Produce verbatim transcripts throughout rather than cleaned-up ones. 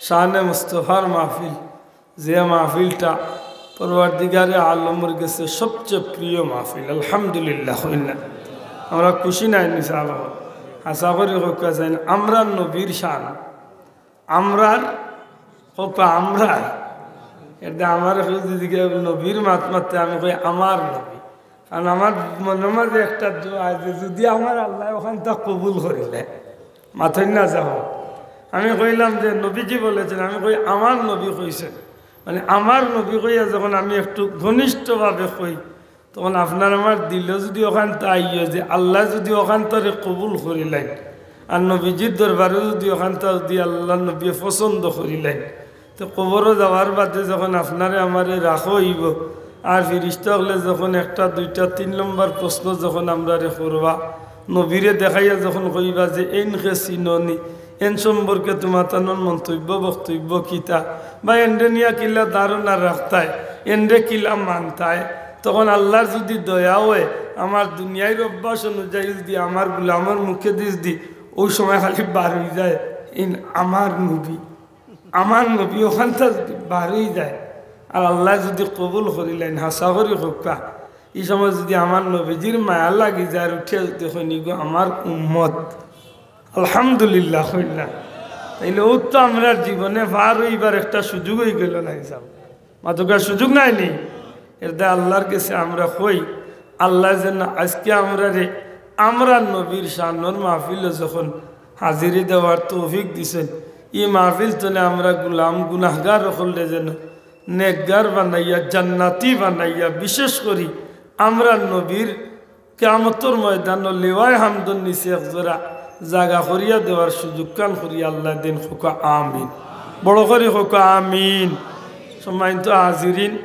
শানে মুস্তফার মাহফিল, যে মাহফিলটা পরওয়ারদিগারে আলমর গেছে সবচেয়ে প্রিয় মাহফিল। আলহামদুলিল্লাহ, কইলা। আমরা খুশি নায় নি সাব? আশা করি কউক্কা চাইন আমরার নবীর শান, আমরার কউক্কা, আমরার। এরদে আমার কেউ যদি কেউ নবীর মাত মাতে, আমি কই আমার নবী। কারণ আমার মনর মাঝে একটা দোয়া আছে, যদি আমার আল্লায় অখানতা কবুল করিলাইন, মাতইন না যাও। আমি কইলাম যে নবীজি বলেছেন, আমি কই আমার নবী কইছেন। মানে আমার নবী কইয়া যখন আমি একটু ঘনিষ্ঠভাবে কই, তখন আপনার আমার দিলো যদি অখানতা আইয় যে আল্লায় যদি অখানতারে কবুল করিলাইন, আর নবীজির দরবারো যদি অখানতা যদি আল্লার নবীয়ে পছন্দ করিলাইন, তে কবরো যাওয়ার বাদে যখন আপনারে আমারে রাখা অইবো, আর ফিরিস্তা অকলে যখন একটা, দুইটা, তিন নম্বর প্রশ্ন যখন আমরারে করবা, নবীরে দেখাইয়া যখন কইবা যে এইনকে চিনো নি, এইন সম্পর্কে তুমাতানর মন্তব্য বক্তব্য কিতা, বা এনরে নিয়া কিলা ধারণা রাখতায়, এনরে কিলা মানতায়, তখন আল্লার যদি দয়া অয়, আমার দুনিয়ার অভ্যাস অনুযায়ী যদি আমার গুলামর মুখেদি যদি অউ সময় খালি বার অইযায়, এইন আমার নবী, আমার নবী, অখানতা যদি বার অইযায়, আর আল্লায় যদি কবুল করিলাইন, হাছা করি কউক্কা, ই সময় যদি আমার নবীজির মায়া লাগি যায়, আর উঠিয়া যদি কইন, "ইগু আমার উম্মত", আলহামদুলিল্লাহ কইলা, তাইলে অউ তো আমরার জীবনে পার অইবার একটা সুযোগ অইগেলো না হিসাব। মাতউক্কা, সুযোগ নায় নি? এরদে আল্লার গেছে আমরা কই, আল্লায় যেন আইজকে আমরারে, আমরার নবীর শানর মাহফিলো যখন হাজিরি দেওয়ার তৌফিক দিছইন, ই মাহফিল তনে আমরা গুলাম গুনাহগার অকলরে যেন নেকগার বানাইয়া, জান্নাতি বানাইয়া, বিশেষ করি আমরার নবীর কিয়ামতর ময়দানো লিওয়ায়ে হামদর নিচে একজোড়া জাগা করিয়া দেওয়ার সুযোগখান করিয়া আল্লায় দেইন, কউক্কা আমিন। বড় করি কউক্কা আমিন। সম্মানিত হাজিরিন,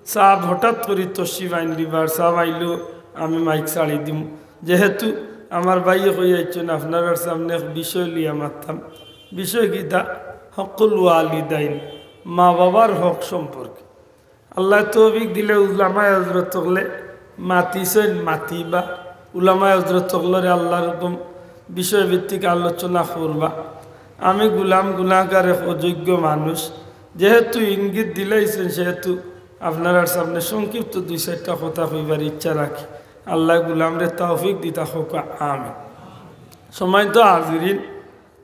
সাব হঠাৎ করি তশরিফ আনলিবার, সাব আইলো আমি মাইক ছাড়ি দিমু। যেহেতু আমার ভাইয়ে কইয়া আইছইন আপনারার সামনে এক বিষয় লইয়া মাততাম। বিষয় কিতা? হক্কুল ওয়ালিদাইন, মা বাবার হক সম্পর্কে। আল্লায় তৌফিক দিলে উলামায়ে হজরত অকলে মাতিছইন, মাতিবা। উলামায়ে হজরত অকলরে আল্লার হুকুম বিষয়ভিত্তিক আলোচনা করবা। আমি গুলাম গুনাহগার এক অযোগ্য মানুষ, যেহেতু ইঙ্গিত দিলাইছইন, সেহেতু আপনারার সামনে সংক্ষিপ্ত দুই চাইরটা কথা কইবার ইচ্ছা রাখি। আল্লায় গুলামরে তৌফিক দিতা কউক্কা আমিন। সম্মানিত হাজিরিন,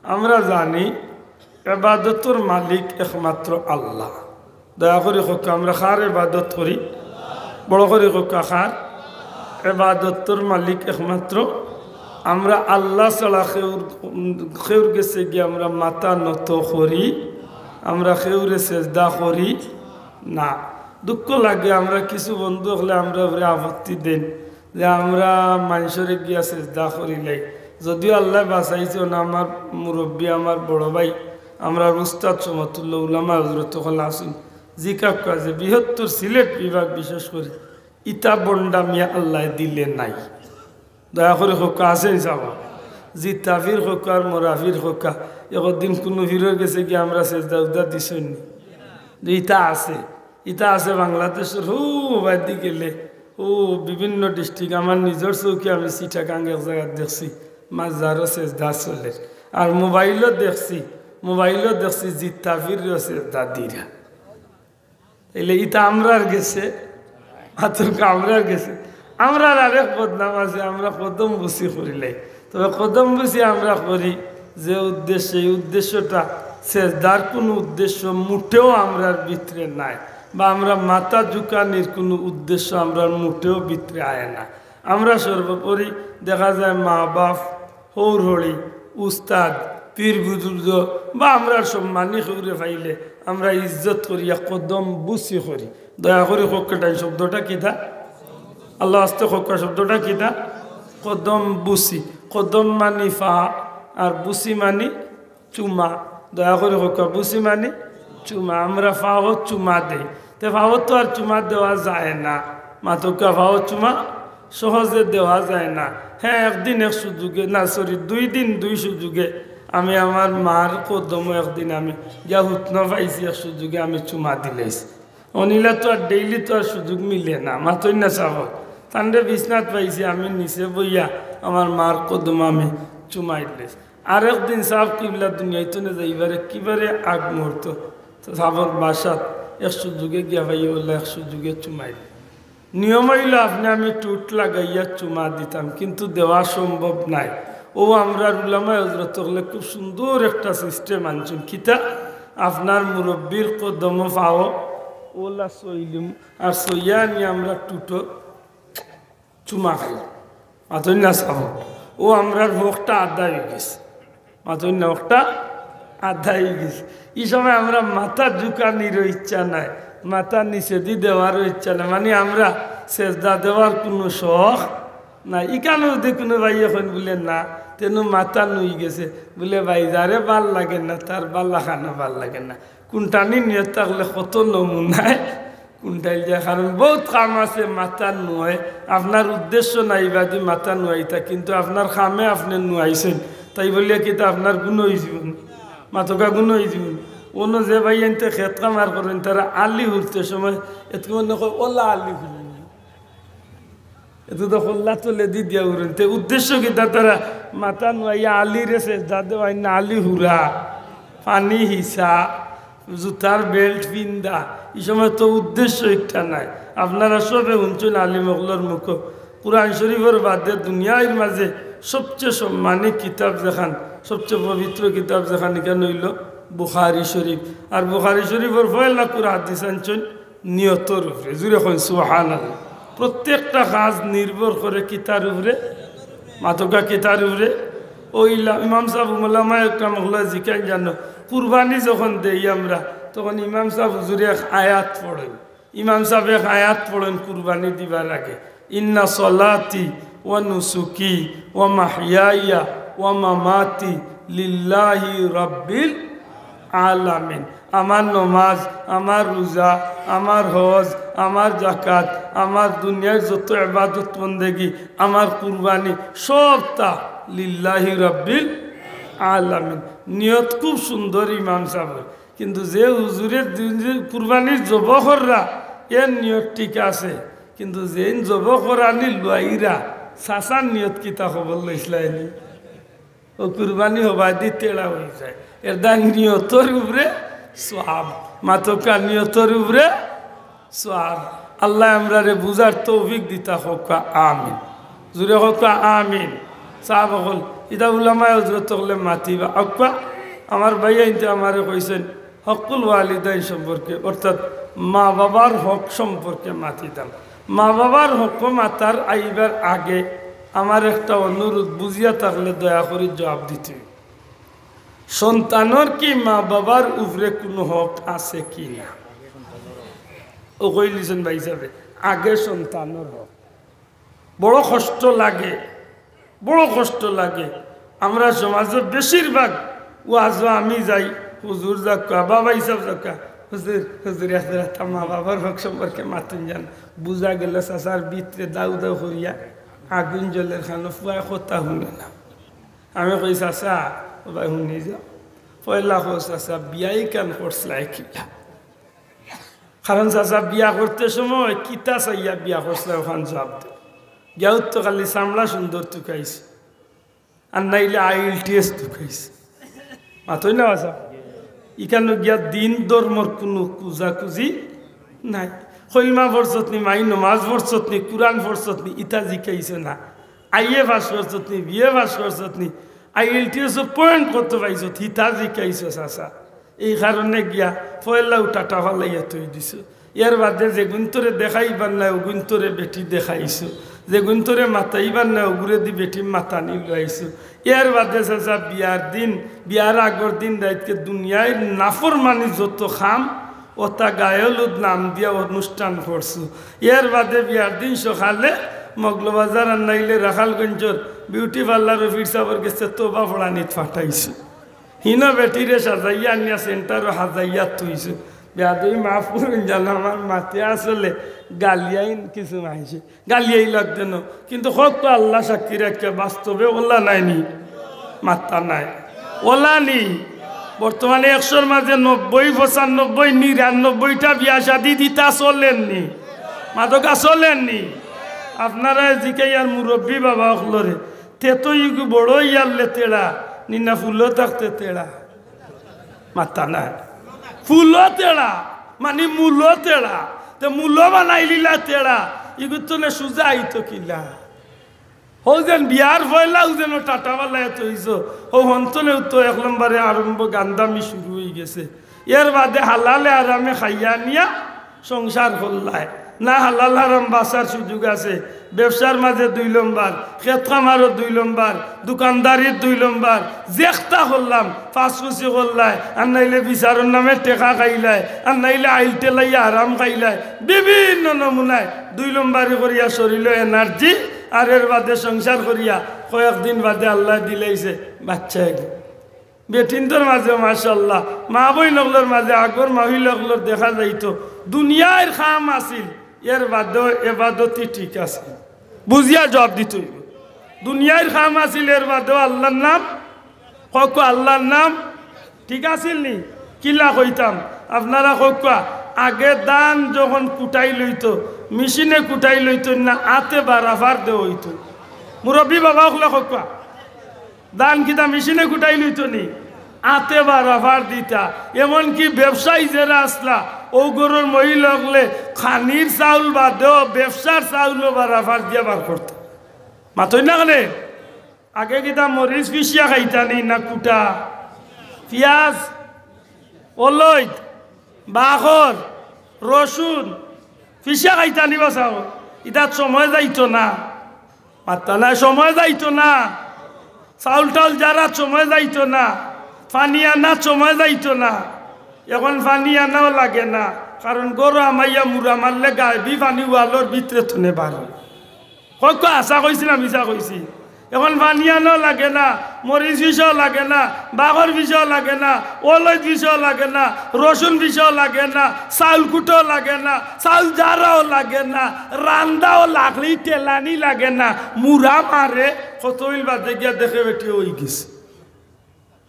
আমরা জানি এবাদতর মালিক একমাত্র আল্লাহ। দয়া করি কউক্কা, আমরা কার এবাদত করি? বড় করি কউক্কা, কার? এবাদতর মালিক একমাত্র। আমরা আল্লাহ ছাড়া কেউর, কেউর গেছে গিয়া আমরা মাথা নত করি, আমরা কেউরে সেজদা করি না। দুঃখ লাগে, আমরা কিছু বন্ধু অকলে আমরার উপরে আপত্তি দেইন যে আমরা মানষরে গিয়া সেজদা করিলাই। যদিও আল্লায় বাঁচাইছইন, আমার মুরব্বি, আমার বড় ভাই, আমরার উস্তাদ সমতুল্য উলামায়ে হজরত অকল আছইন, জিকাউক্কা যে বৃহত্তর সিলেট বিভাগ বিশেষ করি ইতা ভন্ডামি আল্লায় দিলে নাই। দয়া করি কউক্কা, আছেন সাব? জিতা পীর কউক্কা আর মরা পীর কউক্কা, একদিন কুনু পীরর গেছে গিয়া আমরা সেজদা উজদা দিছইন নি? যে ইতা আছে, ইতা আছে বাংলাদেশর হউ বাইদি গেলে, অউ বিভিন্ন district, আমার নিজর চউখে আমি চিটাগাং এক জাগাত দেখছি, মাজারো সেজদা চলের। আর মোবাইলো দেখছি, মোবাইলো দেখছি জিতা পীররেও সেজদা দিরা। তাইলে ইতা আমরার গেছে, আতঙ্ক আমরার গেছে। আমরার আরেক বদনাম আছে, আমরা কদম বুসি করিলাই। তবে কদম বুসি আমরা করি যে উদ্দেশ্যে, এই উদ্দেশ্যটা সেজদার কুনু উদ্দেশ্য মুটেও আমরার ভিতরে নাই, বা আমরা মাথা ঝুকানির কুনু উদ্দেশ্য আমরার মুটেও ভিতরে আয় না। আমরা সর্বোপরি দেখা যায় মা বাপ, হউর হড়ি, উস্তাদ, পীর বুজুর্গ বা আমরার সম্মানী কেউরে পাইলে আমরা ইজ্জত করিয়া কদম বুসি করি। দয়া করি কউক্কা টাইন শব্দটা কিতা? আল্লাহ আস্তে কউক্কা শব্দটা কিতা? কদম বুসি। কদম মানি পা, আর বুসি মানি চুমা। দয়া করি কউক্কা, বুসি মানি চুমা। আমরা পাও চুমা দেই, তে পাও তো আর চুমা দেওয়া যায় না। মাতউক্কা, পাও চুমা সহজে দেওয়া যায় না। হ্যাঁ, একদিন এক সুযোগে, না, sorry, দুই দিন দুই সুযোগে আমি আমার মার কদমো একদিন আমি গিয়া হুতনো পাইছি, এক সুযোগে আমি চুমা দিলাইছি। অনিলা তো আর daily তো আর সুযোগ মিলে না, মাতইন না সাব। তানরে বিছনাত পাইছি, আমি নিচে বইয়া আমার মার কদমো আমি চুমা দিলাইছি। আরেক দিন সাব কিবলা দুনিয়াইতনে যাইবার একেবারে আগ মুহূর্ত, সাবর বাসাত এক সুযোগে গিয়া পাইয়া বললা, এক সুযোগে চুমাই দিল। নিয়ম অইলো আপনে আমি টুট লাগাইয়া চুমা দিতাম, কিন্তু দেওয়া সম্ভব নায়। অউ আমরার উলামায়ে হজরত অকলে খুব সুন্দর একটা system আনছইন। কিতা? আপনার মুরব্বির কদমো পাও, অউলা সইলিমু, আর সইয়া আনি আমরা টুটো চুমা খাইলাম। মাতইন না সাব, অউ আমরার হকটা আদায় অইগেছে। মাতইন না, হকটা আদায় অইগেছে। ই সময় আমরা মাথা ঝুকানিরও ইচ্ছা নাই, মাথা নিচেদি দেওয়ারও ইচ্ছা নাই। মানে আমরা সেজদা দেওয়ার কুনু শখ নাই। ইখানো যদি কুনু ভাইয়ে কইন বুলে না, তেনু মাথা নুইগেছে, বুলে ভাই যারে ভালা লাগে না, তার ভালা খানো ভালা লাগে না। কুন্টানি নিয়ত থাকলে কত নমুনায় কুন্টাইল যায়, কারণ বউত কাম আছে মাথা নুয়ায়। আপনার উদ্দেশ্য নাই বাদে মাথা নুয়াইতা, কিন্তু আপনার কামে আপনে নুয়াইছইন, তাই বলিয়া কিতা আপনার গুনা অইযিবো নি? মাতউক্কা, গুনা অইযিবো নি? অনো যে ভাইয়াইন্তে খেত কামার করইন, তারা আলি হুরতে সময় এতকি মনে কয়, "অলা আলি হুরইন।" এতো তো কল্লা তলেদি দিয়া উড়ইন। তে উদ্দেশ্য কিতা? তারা মাথা নুয়াইয়া আলিরে সেজদা দেওয়াইন না, আলি হুরা, পানি হিসা, জুতার বেল্ট পিন্দা, ই সময় তো উদ্দেশ্য একটা নাই। আপনারা সবে হুনছইন আলিম অকলর মুখো, কুরআন শরীফর বাদে দুনিয়ার মাঝে সবচেয়ে সম্মানী কিতাব যেখান, সবচেয়ে পবিত্র কিতাব যেখান, ইখান অইলো বুখারী শরীফ। আর বুখারী শরীফর পয়লা কুরআন হাদিস আনছইন নিয়তর উপরে। জুরে কইন সুবহানাল্লাহ। প্রত্যেকটা কাজ নির্ভর করে কিতার উপরে? মাতউক্কা, কিতার উপরে? অউ ইলা-, ইমাম সাব, উলামায়ে কেরাম অকলে জিকাইন জানো, কুরবানি যখন দেই আমরা, তখন ইমাম সাব হুজুরে এক আয়াত পড়ইন। ইমাম সাব এক আয়াত পড়ইন কুরবানি দিবার আগে, "ইন্না সলাতি ওয়া নুসুকি ওয়া মাহইয়ায়া ওয়া মামাতি লিল্লাহি রাব্বিল আলামিন।" আমার নমাজ, আমার রোজা, আমার হজ, আমার যাকাত, আমার দুনিয়ার যত ইবাদত বন্দেগি, আমার কুরবানি, সবতা লিল্লাহি রাব্বিল আলামিন। নিয়ত খুব সুন্দর ইমাম সাবর, কিন্তু যে হুজুরে দিন যে কুরবানির জব কররা, এর নিয়ত ঠিক আছে, কিন্তু যেইন জব করানি লইরা, চাচার নিয়ত কিতা খবর লইছলায়নি? অউ কুরবানি হবায়দি তেড়া অইযায়। এরদায় নিয়তর উপরে সওয়াব। মাতউক্কা, নিয়তর উপরে সওয়াব। আল্লায় আমরারে বুঝার তৌফিক দিতা কউক্কা, আমিন। জুরে কউক্কা, আমিন। সাব অকল, ইতা উলামায়ে হজরত অকলে মাতিবা। আউক্কা, আমার ভাইয়াইন্তে আমারে কইছইন, হক্কুল ওয়ালিদাইন সম্পর্কে, অর্থাৎ মা বাবার হক সম্পর্কে মাতিতাম। মা বাবার হক মাতার আইবার আগে আমার একটা অনুরোধ, বুঝিয়া থাকলে দয়া করি জবাব দিতে। সন্তানর কি মা বাবার উপরে কুনু হক আছে কি না? অউ কইলিছইন ভাইসাবে, আগে সন্তানর হক। বড় কষ্ট লাগে, বড় কষ্ট লাগে। আমরা সমাজো বেশিরভাগ ওয়াজো আমি যাই, হুজুর যাউক্কা, বাবা হিসাব যাউক্কা, "হুজুর, হুজুর, এক রাতা মা বাবার হক সম্পর্কে মাতইন যান।" বুঝা গেল চাচার ভিতরে দাউ দাউ করিয়া আগুন জ্বলের, কারণ ফুয়ায় কথা হুনে না। আমি কই, "চাচা, ও ভাই, হুনি যাও। পয়লা কও চাচা, বিয়া ইখান করছলায় কিলা?" কারণ চাচা বিয়া করতে সময় কিতা চাইয়া বিয়া করছলায়, অখান জবাব দেও। গিয়া উত্তর খালি চামড়া সুন্দর তুকাইছে, আর নাইলে আইএলটিএস তুকাইছে। মাতইন না চাচা? ইখানো গিয়া দিন ধর্মর কুনু কুজাকুজি নাই। কলমা পড়ছত নি, মাই নমাজ পড়ছত নি, কুরআন পড়ছত নি, ইতা জিকাইছে না। আইএ পাস করছত নি, বিএ পাস করছত নি, আইএলটিএসো পয়েন্ট কত পাইছত, হিতা জিকাইছে চাচা। এই কারণে গিয়া পয়লাউ টাটা ফালাইয়া থই দিছো। এর বাদে যেগুইন তোরে দেখাইবার নায়, অগুইন তোরে বেটি দেখাইছো। যেগুইন তোরে মাতাইবার নায়, অগুরেদি বেটি মাতানি লইছো। এর বাদে চাচা বিয়ার দিন, বিয়ার আগর দিন রাইতকে দুনিয়ার নাফরমানি যত কাম, অতা গায়ে হলুদ নাম দিয়া অনুষ্ঠান করছো। এর বাদে বিয়ার দিন সকালে মগলবাজার আর নাইলে রাখালগঞ্জর বিউটি পার্লারো পীর সাবর গেছে তওবা পড়ানিত ফাটাইছো। হিনো বেটিরে সাজাইয়া আনিয়া সেন্টারো হাজাইয়া থইছো। বেয়াদবি মাফ করইন জানো, আমার মাতে আসলে গালিয়াইন কিছু মাইনষে। গালিয়াই লাগতে ন, কিন্তু কউক্কা আল্লা সাক্ষী রাখিয়া বাস্তবে অলা নায় নি, মাত্তা নাই, অলা নি। বর্তমানে একশোর মাঝে নব্বই, পঁচানব্বই, নিরানব্বইটা বিয়া শাদি দিতা চলের নি, মাতউক্কা চলের নি। আপনারা জিকাইয়ার মুরব্বি বাবা অকলরে, তে তো ইগু বড় ইয়ার লেতেড়া, নি না ফুলো থাকতে তেড়া? মাত্তা নাই। ফুলো তেড়া, মানে মূলো তেড়া। তে মূলো বানাইলিলা তেড়া, ইগুর তনে সুজা আইতো কিলা? হউ যেন বিয়ার পয়লাউ যেন টাটাবালা এত অইছো, হউ হন্তনেউ তো এক নম্বরে আরম্ভ গান্দামি শুরু অইগেছে। এর বাদে হালালে আরামে খাইয়া নিয়া সংসার করলায়। না হালাল হারাম বাঁচার সুযোগ আছে। ব্যবসার মাঝে দুই লম্বর, খেত খামারও দুই লম্বর, দোকানদারির দুই লম্বর, যেখতা করলাম, ফাঁসফুসি করলায়, আর নাইলে বিচারর নামে টেকা খাইলায়, আর নাইলে আইল টেলাইয়া আরাম খাইলায়, বিভিন্ন নমুনায় দুই লম্বরি করিয়া শরীলো এনার্জি, আর এর বাদে সংসার করিয়া কয়েকদিন বাদে আল্লায় দিলাইছে বাচ্চা এগু। বেটিন্তর মাঝে মাশাআল্লাহ, মা বইন অকলর মাঝে, আগর মহিলা অকলর দেখা যাইতো, দুনিয়ার কাম আছিল, এর বাদেও এবাদতি ঠিক আছে। বুঝিয়া জবাব দিতে অইবো। দুনিয়ার কাম আছিল, এর বাদেও আল্লার নাম, কউক্কা আল্লার নাম ঠিক আছিল নি? কিলা কইতাম, আপনারা কউক্কা, আগে ধান যখন কুটাইল অইতো, মেশিনে কুটাইল অইতো না, আতে বারাফার দেওয়া অইতো। মুরব্বি বাবা অকলে কউক্কা, ধান কিতা মেশিনে কুটাইল অইতো নি? আতে বারাফার দিতা। এমনকি ব্যবসায়ী যেরা আছলা, অউ ঘরর মহিলা অকলে খানির চাউল বাদেও ব্যবসার চাউলও বারাফার দিয়া বার করতা। মাতইন না কেনে? আগে কিতা মরিচ পিষিয়া খাইতা নি না কুটা? পিয়াজ, অলইদ, বাখর, রসুন পিষিয়া খাইতা নি বা চাউল? ইতাত সময় যাইতো না। মাত্তা নাই, সময় যাইতো না। চাউল টাউল জারাত সময় যাইতো না। পানি আনাত সময় যাইতো না। এখন পানি আনাও লাগে না, কারণ ঘরো হামাইয়া মুড়া মারলে গায়েবি পানি ওয়ালর ভিতরে তনে বারয়। কউক্কা, হাছা কইছি না মিছা কইছি? এখন পানি আনাও লাগে না, মরিচ পিষাও লাগে না, বাখর পিষাও লাগে না, অলইদ পিষাও লাগে না, রসুন পিষাও লাগে না, চাউল কুটাও লাগে না, চাউল জারাও লাগে না, রান্দাও লাগলি টেলানি লাগে না, মুড়া মারে, কত অইল বাদে গিয়া দেখে বেটি অইগেছে।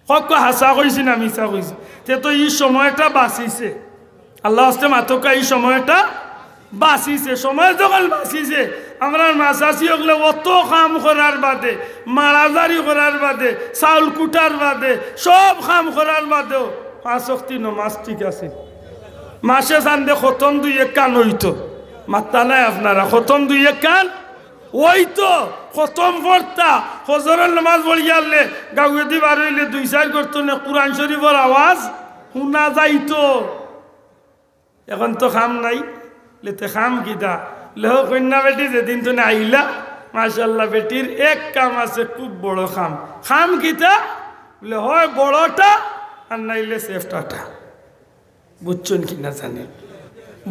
কউক্কা, হাছা কইছি না মিছা কইছি? তে তো ই সময়টা বাঁচিছে। আল্লার ওয়াস্তে মাতউক্কা, ই সময়টা বাঁচিছে। সময় যখন বাঁচিছে, আমরার মা-চাচি অকলে অত কাম করার বাদে, মারাজারি করার বাদে, চাউল কুটার বাদে, সব কাম করার বাদেও পাঁচ ওয়াক্তি নমাজ ঠিক আছে। মাসে চান্দে খতম দুই একখান অইতো। মাত্তা নাই আপনারা, খতম দুই একখান অইতো, খতম পড়তা, ফজরর নমাজ পড়িয়া আইলে, গাউয়েদি বার অইলে দুই চাইর ঘর তনে কুরআন শরীফর আওয়াজ হুনা যাইতো। এখন তো কাম নাই, লেতে কাম কিতা? লেহ কইন্যা বেটি যেদিন তনে আইলা, মাশাআল্লাহ, বেটির এক কাম আছে, খুব বড় কাম। কাম কিতা? বলে, হয় বড়টা, আর নাইলে সেফটাটা। বুঝছইন কি না জানি,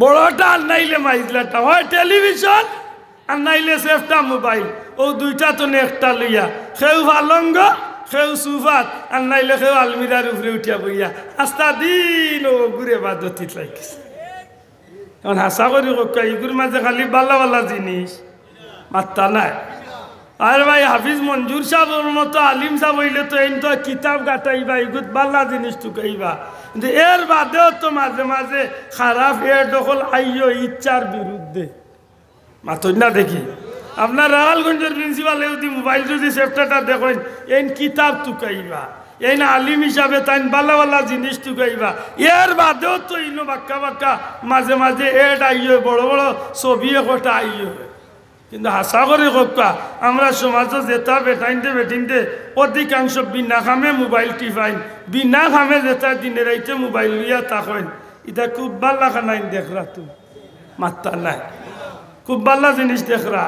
বড়টা আর নাইলে মাইজলাটা, হয় টেলিভিশন আর নাইলে সেফটা মোবাইল। অউ দুইটা তনে একটা লইয়া, কেউ পালঙ্গ, কেউ সুফাত, আর নাইলে কেউ আলমিরার উপরে উঠিয়া বইয়া আস্তা দিন অউ ঘুরে বাদতিত লাগিছে। এখন হাছা করি কউক্কা, ইগুর মাঝে খালি বালা বালা জিনিস, মাত্তা নাই। আরে ভাই, হাফিজ মঞ্জুর সাবর মতো আলিম সাব অইলে তো এইন তো কিতাব গাটাইবা, ইগুত বালা জিনিস তুকাইবা, কিন্তু এর বাদেও তো মাঝে মাঝে খারাপ এর দখল আইও ইচ্ছার বিরুদ্ধে। মাতইন না দেখি, আপনার রাওয়ালগঞ্জর প্রিন্সিপালে যদি মোবাইল যদি সেফটাটা দেখইন, এইন কিতাব তুকাইবা, এইন আলিম হিসাবে তাইন বালা বালা জিনিস তুকাইবা, এর বাদেও তো ইনো বাক্কা বাক্কা মাঝে মাঝে এড আইও, বড় বড় ছবি একটা আইও। কিন্তু হাছা করি কউক্কা, আমরার সমাজো যেতা বেটাইন্তে বেটিন্তে অধিকাংশ বিনা কামে মোবাইল টিপাইন, বিনা কামে যেতা দিনে রাইতে মোবাইল লইয়া থাকইন, ইতা খুব বালা খানাইন দেখরা তো, মাত্তা নাই। খুব বালা জিনিস দেখরা,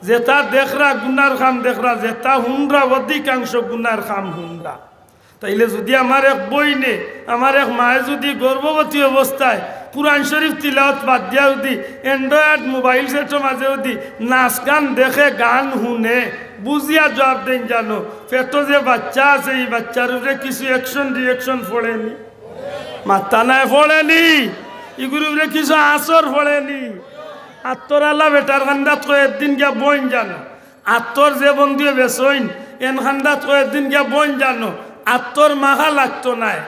যেতা দেখরা গুনার কাম দেখরা, যেতা হুনরা অধিকাংশ গুনার কাম হুনরা। তাইলে যুদি আমার এক বইনে, আমার এক মায়ে যুদি গর্ভবতী অবস্থায় কুরআন শরীফ তিলাওয়াত বাদ দিয়া যুদি Android মোবাইল সেটর মাঝে যুদি নাচ গান দেখে, গান হুনে, বুঝিয়া জবাব দেইন জানো, পেটো যে বাচ্চা আছে, ই বাচ্চার উপরে কিছু action reaction পড়েনি? মাত্তা নাই, পড়েনি? ইগুর উপরে কিছু আসর পড়েনি? আত্তর আলা বেটার কান্দাত কয়েকদিন গিয়া বইন জানো, আত্তর যে বন্ধুয়ে বেচইন, এন কান্দাত কয়েকদিন গিয়া বইন জানো, আত্তর মাখা লাগতো নায়,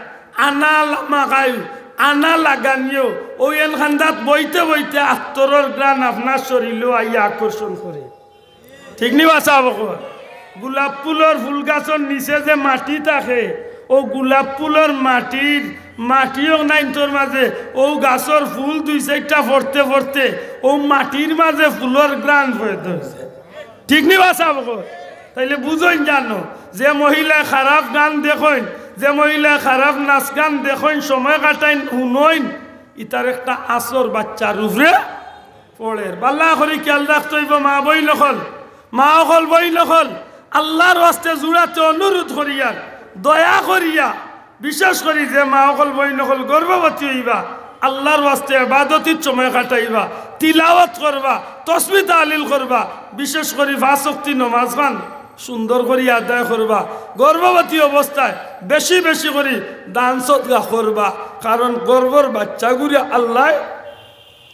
আনা লা-, মাখাইও, আনা লাগানিও, অউ এন কান্দাত বইতে বইতে আত্তরর ঘ্রাণ আপনার শরীলো আইয়া আকর্ষণ করে। ঠিক নি বা সাব অকল? গোলাপ ফুলর ফুল গাছর নিচে যে মাটি থাকে, অউ গোলাপ ফুলর মাটির, মাটি অখানতর মাঝে অউ গাছর ফুল দুই চাইরটা পড়তে পড়তে অউ মাটির মাঝে ফুলর ঘ্রাণ পয়দা অইযায়। ঠিক নি বা সাব অকল? তাইলে বুঝইন জানো, যে মহিলায় খারাপ গান দেখইন, যে মহিলায় খারাপ নাচ গান দেখইন, সময় কাটাইন, হুনইন, ইতার একটা আছর বাইচ্চার উপরে পড়ের। ভালা করি খিয়াল রাখতে অইবো মা বইন অকল, মা অকল বইন অকল, আল্লার ওয়াস্তে জুড়াতে অনুরোধ করিয়ার, দয়া করিয়া, বিশেষ করি যে মা অকল বইন অকল গর্ভবতী অইবা, আল্লার ওয়াস্তে ইবাদতিত সময় কাটাইবা, তিলাওয়াত করবা, তসবি তাহলিল করবা, বিশেষ করি পাঁচ ওয়াক্তি নমাজ খান সুন্দর করি আদায় করবা। গর্ভবতী অবস্থায় বেশি বেশি করি দান সদকা করবা, কারণ গর্ভর বাইচ্চাগুরে আল্লায়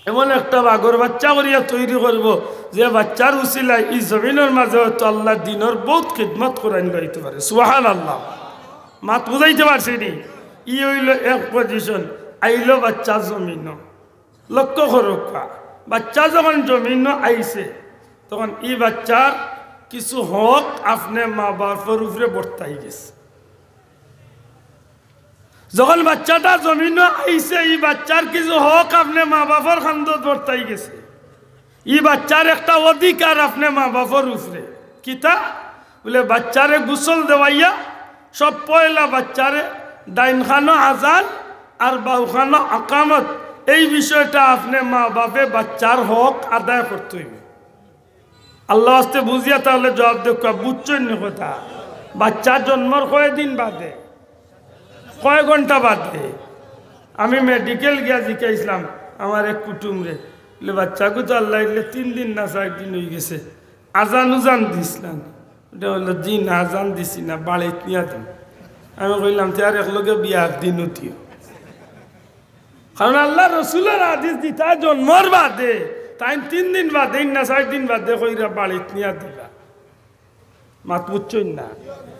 এমন একটা বাঘর বাইচ্চা করিয়া তৈরি করবো, যে বাইচ্চার উছিলায় ই জমিনর মাঝে হয়তো আল্লার দিনর বউত খিদমত করাইন লইতে পারে। সুবহানাল্লাহ। মাত বুঝাইতে পারছি নি? ই অইলো এক position, আইলো বাইচ্চা জমিনো। লক্ষ্য করউক্কা, বাইচ্চা যখন জমিনো আইছে, তখন ই বাইচ্চার কিছু হক আপনে মা বাপর উপরে বর্তাই গেছে। যখন বাইচ্চাটা জমিনো আইছে, ই বাইচ্চার কিছু হক আপনে মা বাপর কান্দত বর্তাই গেছে। ই বাইচ্চার একটা অধিকার আপনে মা বাপর উপরে। কিতা? বুলে, বাইচ্চারে গোসল দেওয়াইয়া সব পয়লা বাইচ্চারে ডাইন কানো আজান আর বাউ কানো আকামত, এই বিষয়টা আপনে মা বাপে বাইচ্চার হক আদায় করতে অইবো। আল্লার ওয়াস্তে বুঝিয়া তাইলে জবাব দেউক্কা, বুঝছইন নি কথা? বাইচ্চা জন্মর কয়দিন বাদে, কয় ঘন্টা বাদে? আমি মেডিকেল গিয়া জিকাইছলাম আমার এক কুটুমরে, বুলে, "বাইচ্চাগু তো আল্লায় দিলে তিন দিন না চাইর দিন অইগেছে, আজান উজান দিছলাম?" অটা কইলো, "জি না, আজান দিছি না, বাড়িত নিয়া দিমু।" আমি কইলাম, "তে আর একলগে বিয়ার দিন উঠিও।" কারণ আল্লার রসুলর হাদিস, ইতা জন্মর বাদে, তাইন তিন দিন বাদে, না চাইর দিন বাদে কইরা বাড়িত নিয়া দিবা। মাত বুঝছইন না?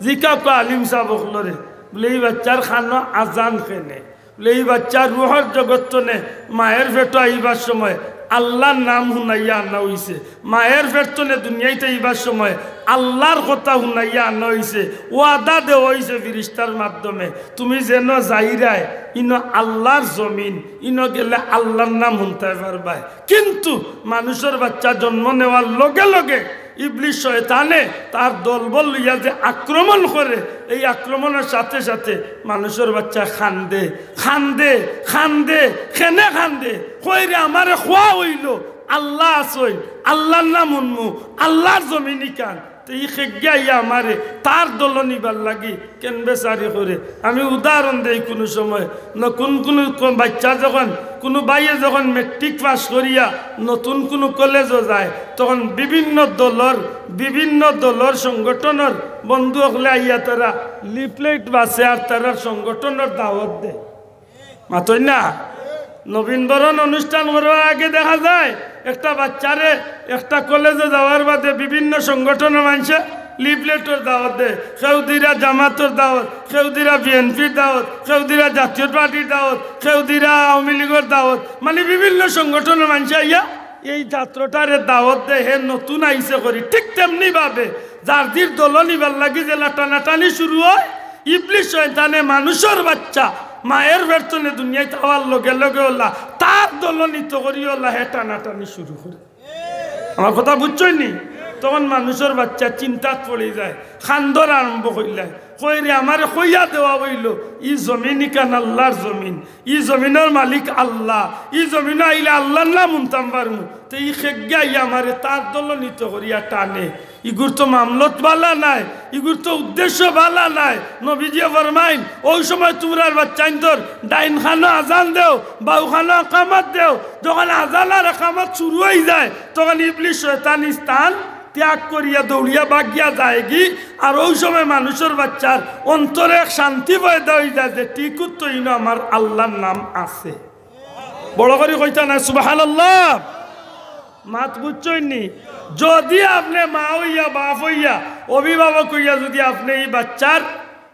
জিকাউক্কা আলিম সাব অকলরে, বুলে, "ই বাইচ্চার কানো আজান কেনে?" বুলে, "ই বাইচ্চার রুহর জগত তনে মায়ের পেটো আইবার সময় আল্লার নাম হুনাইয়া আনা অইছে।" মায়ের পেট তনে দুনিয়াইত আইবার সময় আল্লার কথা হুনাইয়া আনা অইছে, ওয়াদা দেওয়া অইছে ফিরিস্তার মাধ্যমে, "তুমি যেনো যাইরায়, ইনো আল্লার জমিন, ইনো গেলে আল্লার নাম হুনতায় পারবায়।" কিন্তু মানুষর বাইচ্চা জন্ম নেওয়ার লগে লগে ইবলিস শয়তানে তার দলবল লইয়া যে আক্রমণ করে, এই আক্রমণর সাথে সাথে মানুষর বাইচ্চা কান্দে, কান্দে, কান্দে, কেনে কান্দে? কয় রে, আমারে কওয়া অইলো, আল্লা আছইন, আল্লার নাম হুনমু, আল্লার জমিন ইখান। তে ই কেগিয়ে আইয়া আমারে তার দলো নিবার লাগি কেনে বেচারি করে। আমি উদাহরণ দেই, কুনু সময় ন-, কুন কুনু ক-, বাইচ্চা যখন, কুনু ভাইয়ে যখন মেট্রিক পাস করিয়া নতুন কুনু কলেজো যায়, তখন বিভিন্ন দলর, বিভিন্ন দলর সংগঠনর বন্ধু অকলে আইয়া তারা লিফলেট বাছে আর তারার সংগঠনর দাওয়াত দেয়। মাতইন না? নবীন বরণ অনুষ্ঠান করবার আগে দেখা যায় একটা বাইচ্চারে একটা কলেজো যাওয়ার বাদে বিভিন্ন সংগঠনর মানষে লিফলেটর দাওয়াত দেয়। কেউ দিরা জামাতর দাওয়াত, কেউ দিরা বিএনপির দাওয়াত, কেউ দিরা জাতীয় পার্টির দাওয়াত, কেউ দিরা আওয়ামী লীগর দাওয়াত, মানে বিভিন্ন সংগঠনর মানষে আইয়া এই ছাত্রটারে দাওয়াত দেয়, হে নতুন আইছে করি। ঠিক তেমনি ভাবে যার যির দলো নিবার লাগি যেলা টানাটানি শুরু অয়, ইবলিস শয়তানে মানুষর বাইচ্চা মায়ের পেট তনে দুনিয়াইত আওয়ার লগে লগে অলা তার দলো নিতো করি অলা হে টানাটানি শুরু করে। আমার কথা বুঝছইন নি? তখন মানুষর বাইচ্চা চিন্তাত পড়ি যায়, কান্দর আরম্ভ করিলায়, কয় রে, আমারে কইয়া দেওয়া অইলো, ই জমিন ইখান আল্লার জমিন, ই জমিনর মালিক আল্লা, ই জমিনো আইলে আল্লার নাম হুনতাম পারমু, তে ই কেগিয়ে আইয়া আমারে তার দলো নিতো করিয়া টানে। ইগুর তো মামলত ভালা নায়, ইগুর তো উদ্দেশ্য ভালা নায়। নবীজিয়ে ফরমাইন, অউ সময় তুমরার বাইচ্চাইন্তর ডাইন কানো আজান দেও, বাউ কানো আকামত দেও। যখন আজান আর আকামত শুরু অইযায়, তখন ইবলিস শয়তান স্থান ত্যাগ করিয়া দৌড়িয়া ভাগিয়া যায়গি। আর অউ সময় মানুষর বাইচ্চার অন্তরে এক শান্তি পয়দা অইযায় যে, "ঠিকউ তো, ইনো আমার আল্লার নাম আছে।" বড় করি কইতা নায়, সুবহানাল্লাহ। মাত বুঝছইন নি? যুদি আপনে মা অইয়া, বাপ অইয়া, অভিভাবক অইয়া যুদি আপনে ই বাইচ্চার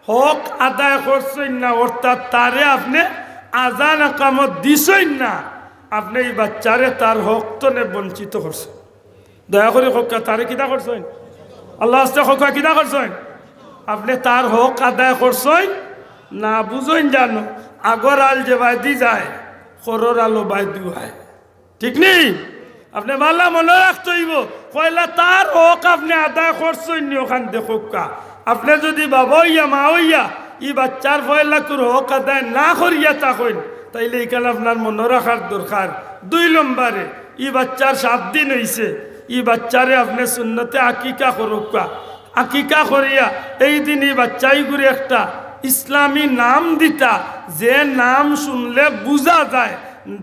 হক আদায় করছইন না, অর্থাৎ তারে আপনে আজান আকামত দিছইন না, আপনে ই বাইচ্চারে তার হক তনে বঞ্চিত করছইন। দয়া করি কউক্কা, তারে কিতা করছইন? আল্লার ওয়াস্তে কউক্কা, কিতা করছইন? আপনে তার হক আদায় করছইন না? বুঝইন জানো, আগর আল যেবায়দি যায়, খরর আল ওবায়দি আয়। ঠিক নি? আপনে ভালা মনো রাখতে অইবো, পয়লা তার হক আপনে আদায় করছইন নি অখান দেখউক্কা। আপনে যুদি বাবা অইয়া, মা অইয়া, ই বাইচ্চার পয়লাকুর হক আদায় না করিয়া থাকইন, তাইলে ইখান আপনার মনো রাখার দরকার। দুই নম্বরে, ই বাইচ্চার সাত দিন অইছে, ই বাইচ্চারে আপনে সুন্নতে আকিকা করউক্কা। আকিকা করিয়া এই দিন ই বাইচ্চাইগুরে একটা ইসলামী নাম দিতা, যে নাম শুনলে বুঝা যায়,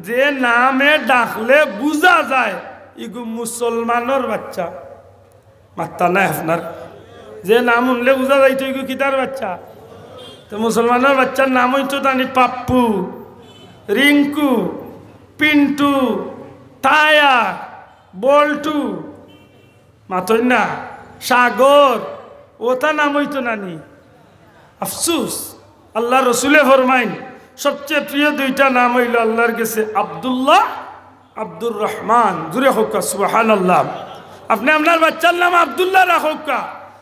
যে নামে ডাকলে বুঝা যায়, ইগু মুসলমানর বাইচ্চা। মাত্তা নাই আপনার? যে নাম শুনলে বুঝা যাইতো ইগু কিতার বাইচ্চা। তো মুসলমানর বাইচ্চার নাম অইতো তানি পাপ্পু, রিঙ্কু, পিন্টু, টায়া, বল্টু, মাতইন না, সাগর, অতা নাম অইতো না নি? আফসুস, আল্লার রসুলে ফরমাইন, সবচেয়ে প্রিয় দুইটা নাম অইলো আল্লার গেছে আব্দুল্লাহ, আব্দুর রহমান। জুরে কউক্কা সুবহানাল্লাহ। আপনে আপনার বাইচ্চার নাম আব্দুল্লাহ রাখউক্কা।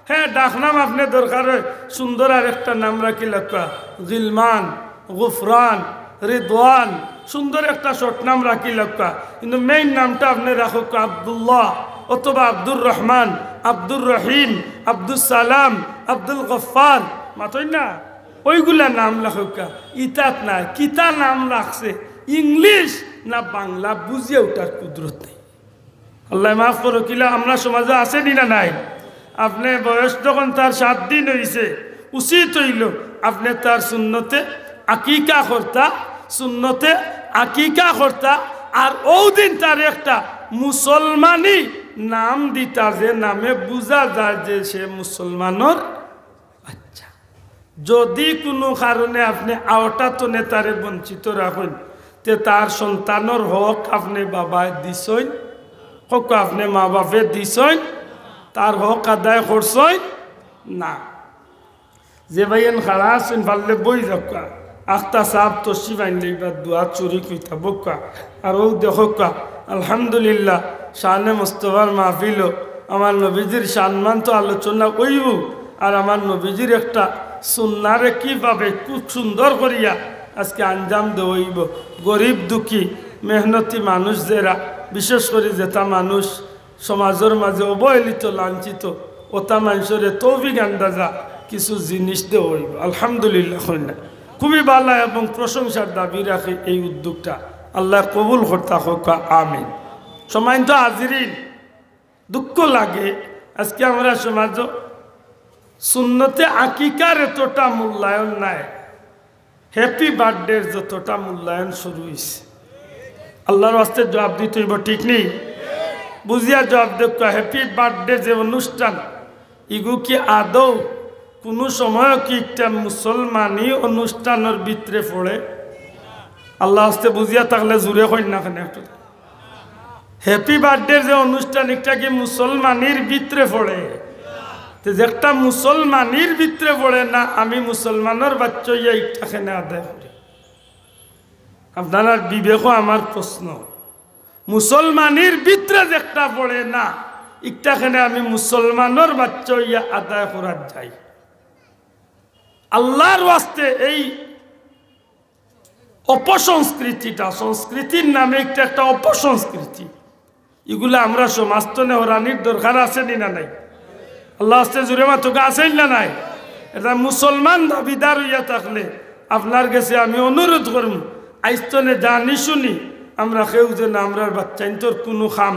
হ্যাঁ, ডাকনাম আপনে দরকার অয় সুন্দর আরেকটা নাম রাখিলাউক্কা, গিলমান, গুফরান, রিদওয়ান, সুন্দর একটা শর্ট নাম রাখিলাউক্কা। কিন্তু মেইন নামটা আপনে রাখউক্কা আব্দুল্লাহ অথবা আব্দুর রহমান, আব্দুর রহিম, আব্দুস সালাম, আব্দুল গফফার, মাতইন না? অইগুলা নাম রাখউক্কা। ইতাত নায়, কিতা নাম রাখছে, ইংলিশ না বাংলা, বুঝিয়া উঠার কুদরত নাই। আল্লায় মাফ করউক, ইলা আমরার সমাজো আছে নি না নাই? আপনে বয়স যখন তার সাত দিন অইছে, উচিত অইলো আপনে তার সুন্নতে আকিকা করতা, সুন্নতে আকিকা করতা, আর অউ দিন তার একটা মুসলমানি নাম দিতা, যে নামে বুঝা যায় যে সে মুসলমানর বাইচ্চা। যুদি কুনু কারণে আপনে আওটা তনে তারে বঞ্চিত রাখইন, তে তার সন্তানর হক আপনে বাবায় দিছইন? কউক্কা, আপনে মা বাপে দিছইন? তার হক আদায় করছইন না? যে ভাইয়াইন খাড়া আছইন, পারলে বই যাউক্কা। আখতা সাব তশরিফ আনলে ইবার দোয়াত শরিক অইতা বউক্কা। আর অউ দেখউক্কা, আলহামদুলিল্লাহ, শানে মুস্তফার মাহফিলো আমার নবীজির শানমান তো আলোচনা অইবো, আর আমার নবীজির একটা সুন্নারে কিভাবে খুব সুন্দর করিয়া আজকে আঞ্জাম দেওয়া অইবো। গরিব দুঃখী মেহনতি মানুষ যেরা, বিশেষ করি যেতা মানুষ সমাজর মাঝে অবহেলিত, লাঞ্ছিত, অতা মানষরে তৌফিক আন্দাজা কিছু জিনিস দেওয়া অইবো। আলহামদুলিল্লাহ কইন না। খুবই ভালা এবং প্রশংসার দাবি রাখে এই উদ্যোগটা। আল্লায় কবুল করতা কউক্কা, আমিন। সম্মানিত হাজিরিন, দুঃখ লাগে আজকে আমরার সমাজো সুন্নতে আকিকার এতটা মূল্যায়ন নাই, হ্যাপি বার্থডের যতটা মূল্যায়ন শুরু অইছে। আল্লার ওয়াস্তে জুয়াব দিতে অইবো, ঠিক নি? বুঝিয়া জুয়াব দেউক্কা। হ্যাপি বার্থডে যে অনুষ্ঠান, ইগু কি আদৌ কুনু সময়ও কি একটা মুসলমানি অনুষ্ঠানর ভিতরে পড়ে? আল্লার ওয়াস্তে বুঝিয়া থাকলে জুরে কইন না কেনে একটু। হ্যাপি বার্থডের যে অনুষ্ঠান, ইটা কি মুসলমানির ভিতরে পড়ে? তে যেটা মুসলমানির ভিতরে পড়ে না, আমি মুসলমানর বাইচ্চা অইয়া ইটা কেনে আদায় করি? আপনারার বিবেকো আমার প্রশ্ন, মুসলমানির ভিতরে যেটা পড়ে না, ইটা কেনে আমি মুসলমানর বাইচ্চা অইয়া আদায় করাত যাই? আল্লার ওয়াস্তে এই অপসংস্কৃতিটা, সংস্কৃতির নামে একটা, একটা অপসংস্কৃতি, ইগুলা আমরার সমাজ তনে হরানির দরকার আছে নি না নাই? আল্লার ওয়াস্তে জুরে মাতউক্কা, আছে নি না নাই? এটা মুসলমান দাবিদার অইয়া থাকলে আপনার গেছে আমি অনুরোধ করমু, আইজ তনে জানি শুনি আমরা কেউ যেন আমরার বাইচ্চাইন্তর কুনু কাম,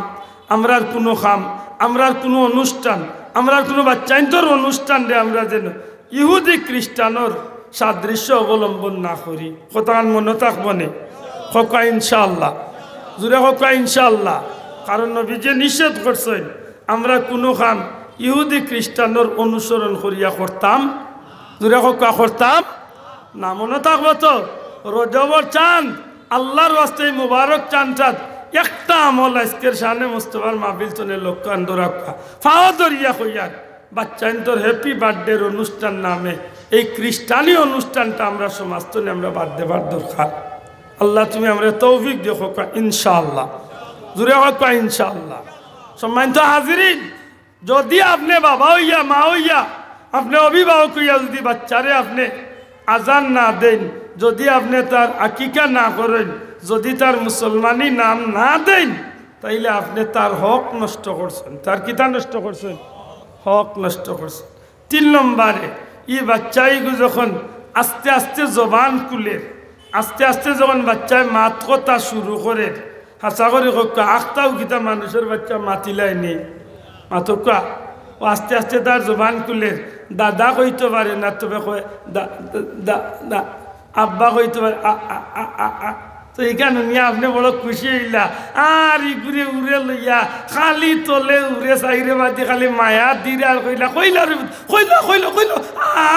আমরার কুনু কাম, আমরার কুনু অনুষ্ঠান, আমরার কুনু বাইচ্চাইন্তর অনুষ্ঠানরে আমরা যেন ইহুদি খ্রিস্টানর সাদৃশ্য অবলম্বন না করি। কথাখান মনো থাকবো নে? কউক্কা ইনশাআল্লাহ। জুরে কউক্কা ইনশাআল্লাহ। কারণ নবীজিয়ে নিষেধ করছইন, আমরা কুনু কাম ইহুদি খ্রিস্টানর অনুসরণ করিয়া করতাম। জুরে কউক্কা, করতাম না। মনো থাকবো তো? রজবর চান, আল্লার ওয়াস্তে এই মুবারক চানটাত একটা আমল আইজকের শানে মুস্তফার মাহফিল তনে লক্ষ্য আন্দরাক্কা। ফাও ধরিয়া কইয়ার, বাইচ্চাইন্তর হ্যাপি বার্থডের অনুষ্ঠান নামে এই খ্রিস্টানি অনুষ্ঠানটা আমরার সমাজ তনে আমরা বাদ দেবার দরকার। আল্লাহ, তুমি আমরারে তৌফিক দিও, কউক্কা ইনশাআল্লাহ। জুরে কউক্কা ইনশাআল্লাহ। সম্মানিত হাজিরিন, যদি আপনে বাবা অইয়া, মা অইয়া, আপনে অভিভাবক অইয়া যদি বাচ্চারে আপনে আজান না দেইন, যদি আপনে তার আকিকা না করইন, যদি তার মুসলমানি নাম না দেইন, তাইলে আপনে তার হক নষ্ট করছইন। তার কিতা নষ্ট করছইন? হক নষ্ট করছইন। তিন নম্বরে, ই বাচ্চাইগু যখন আস্তে আস্তে জবান খুলের, আস্তে আস্তে যখন বাচ্চায় মাত কথা শুরু করের, হাছা করি কউক্কা, আখতাউ কিতা মানুষর বাচ্চা মাতিলায় নি? মাতউক্কা। ও আস্তে আস্তে তার জবান খুলের, দাদা কইতো পারে না, তবে কয় দা-, দা-, দা-, দা-, আব্বা কইতো পারে, আ, আ, আ, আ, আ। তো ইখান হুনিয়া আপনে বড় খুশি অইলা। আর ইগুরে উরে লইয়া খালি তলে উরে চাইরে বাদে খালি মায়া দিরা আর কইলা, কইলা রে, কইলা, কইলা, কইলা,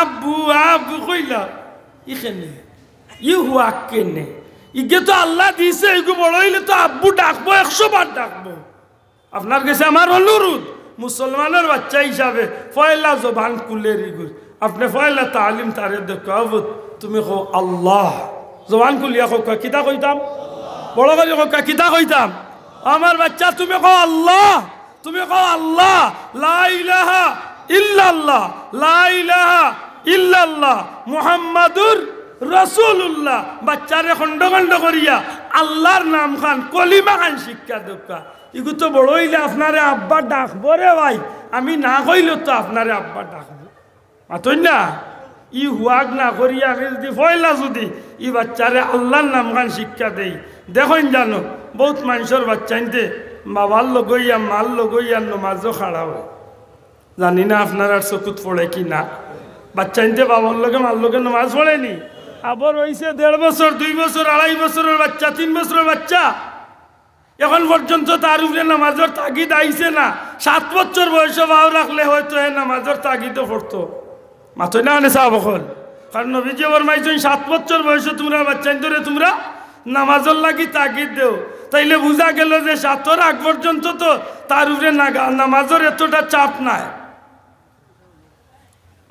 আব্বু, আব্বু কইলা। ইখানে, ই হুয়াক কেনে? ইগে তো আল্লায় দিছে, ইগু বড় অইলে তো আব্বু ডাকবো, একশো বার ডাকবো। আপনার গেছে আমার অনুরোধ, মুসলমানর বাচ্চা হিসাবে পয়লা জবান খুলের ইগুর, আপনে পয়লা তালিম তারে দেউক্কা, "ও পুত, তুমি কও আল্লাহ।" জবান খুলিয়া কউক্কা, কিতা কইতাম? বড় করি কউক্কা, কিতা কইতাম? আমার বাচ্চা, তুমি কও আল্লাহ, তুমি কও আল্লাহ, লা ইলাহা ইল্লাল্লাহ, লা ইলাহা ইল্লাল্লাহ, মুহাম্মাদুর রাসূলুল্লাহ। বাচ্চারে খণ্ড খণ্ড করিয়া আল্লাহর নাম খান, কলিমা খান শিক্ষা দেউক্কা। ইগু তো বড় অইলে আপনারে আব্বা ডাকবো রে ভাই, আমি না কইলে তো আপনারে আব্বা ডাকবো। মাতইন না? ই হুয়াক না করিয়া আমি যদি পয়লা যদি ই বাচ্চারে আল্লাহর নাম খান শিক্ষা দেই, দেখইন জানো, বউত মানষর বাচ্চাইন্তে বাবার লগে অইয়া, মার লগে অইয়া নমাজো খাড়া অয়। জানি না আপনারার চকুত পড়ে কি না। বাচ্চাইন্তে বাবার লগে, মার লগে নমাজ পড়ে নি। আবার অইছে দেড় বছর, দুই বছর, আড়াই বছরর বাচ্চা, তিন বছরর বাচ্চা, এখন পর্যন্ত তার উপরে নামাজর তাগিদ আইছে না। সাত বছর বয়সো পাও রাখলে হয়তো হে নামাজর তাগিদও পড়তো। মাতইন না কেনে সাব অকল? কারণ নবীজিয়ে ফরমাইছইন, "সাত বছর বয়সো তুমরার বাচ্চাইন্তরে তুমরা নামাজর লাগি তাগিদ দেও।" তাইলে বুঝা গেল যে সাতর আগ পর্যন্ত তো তার উপরে নাগা-, নামাজর এতটা চাপ নাই।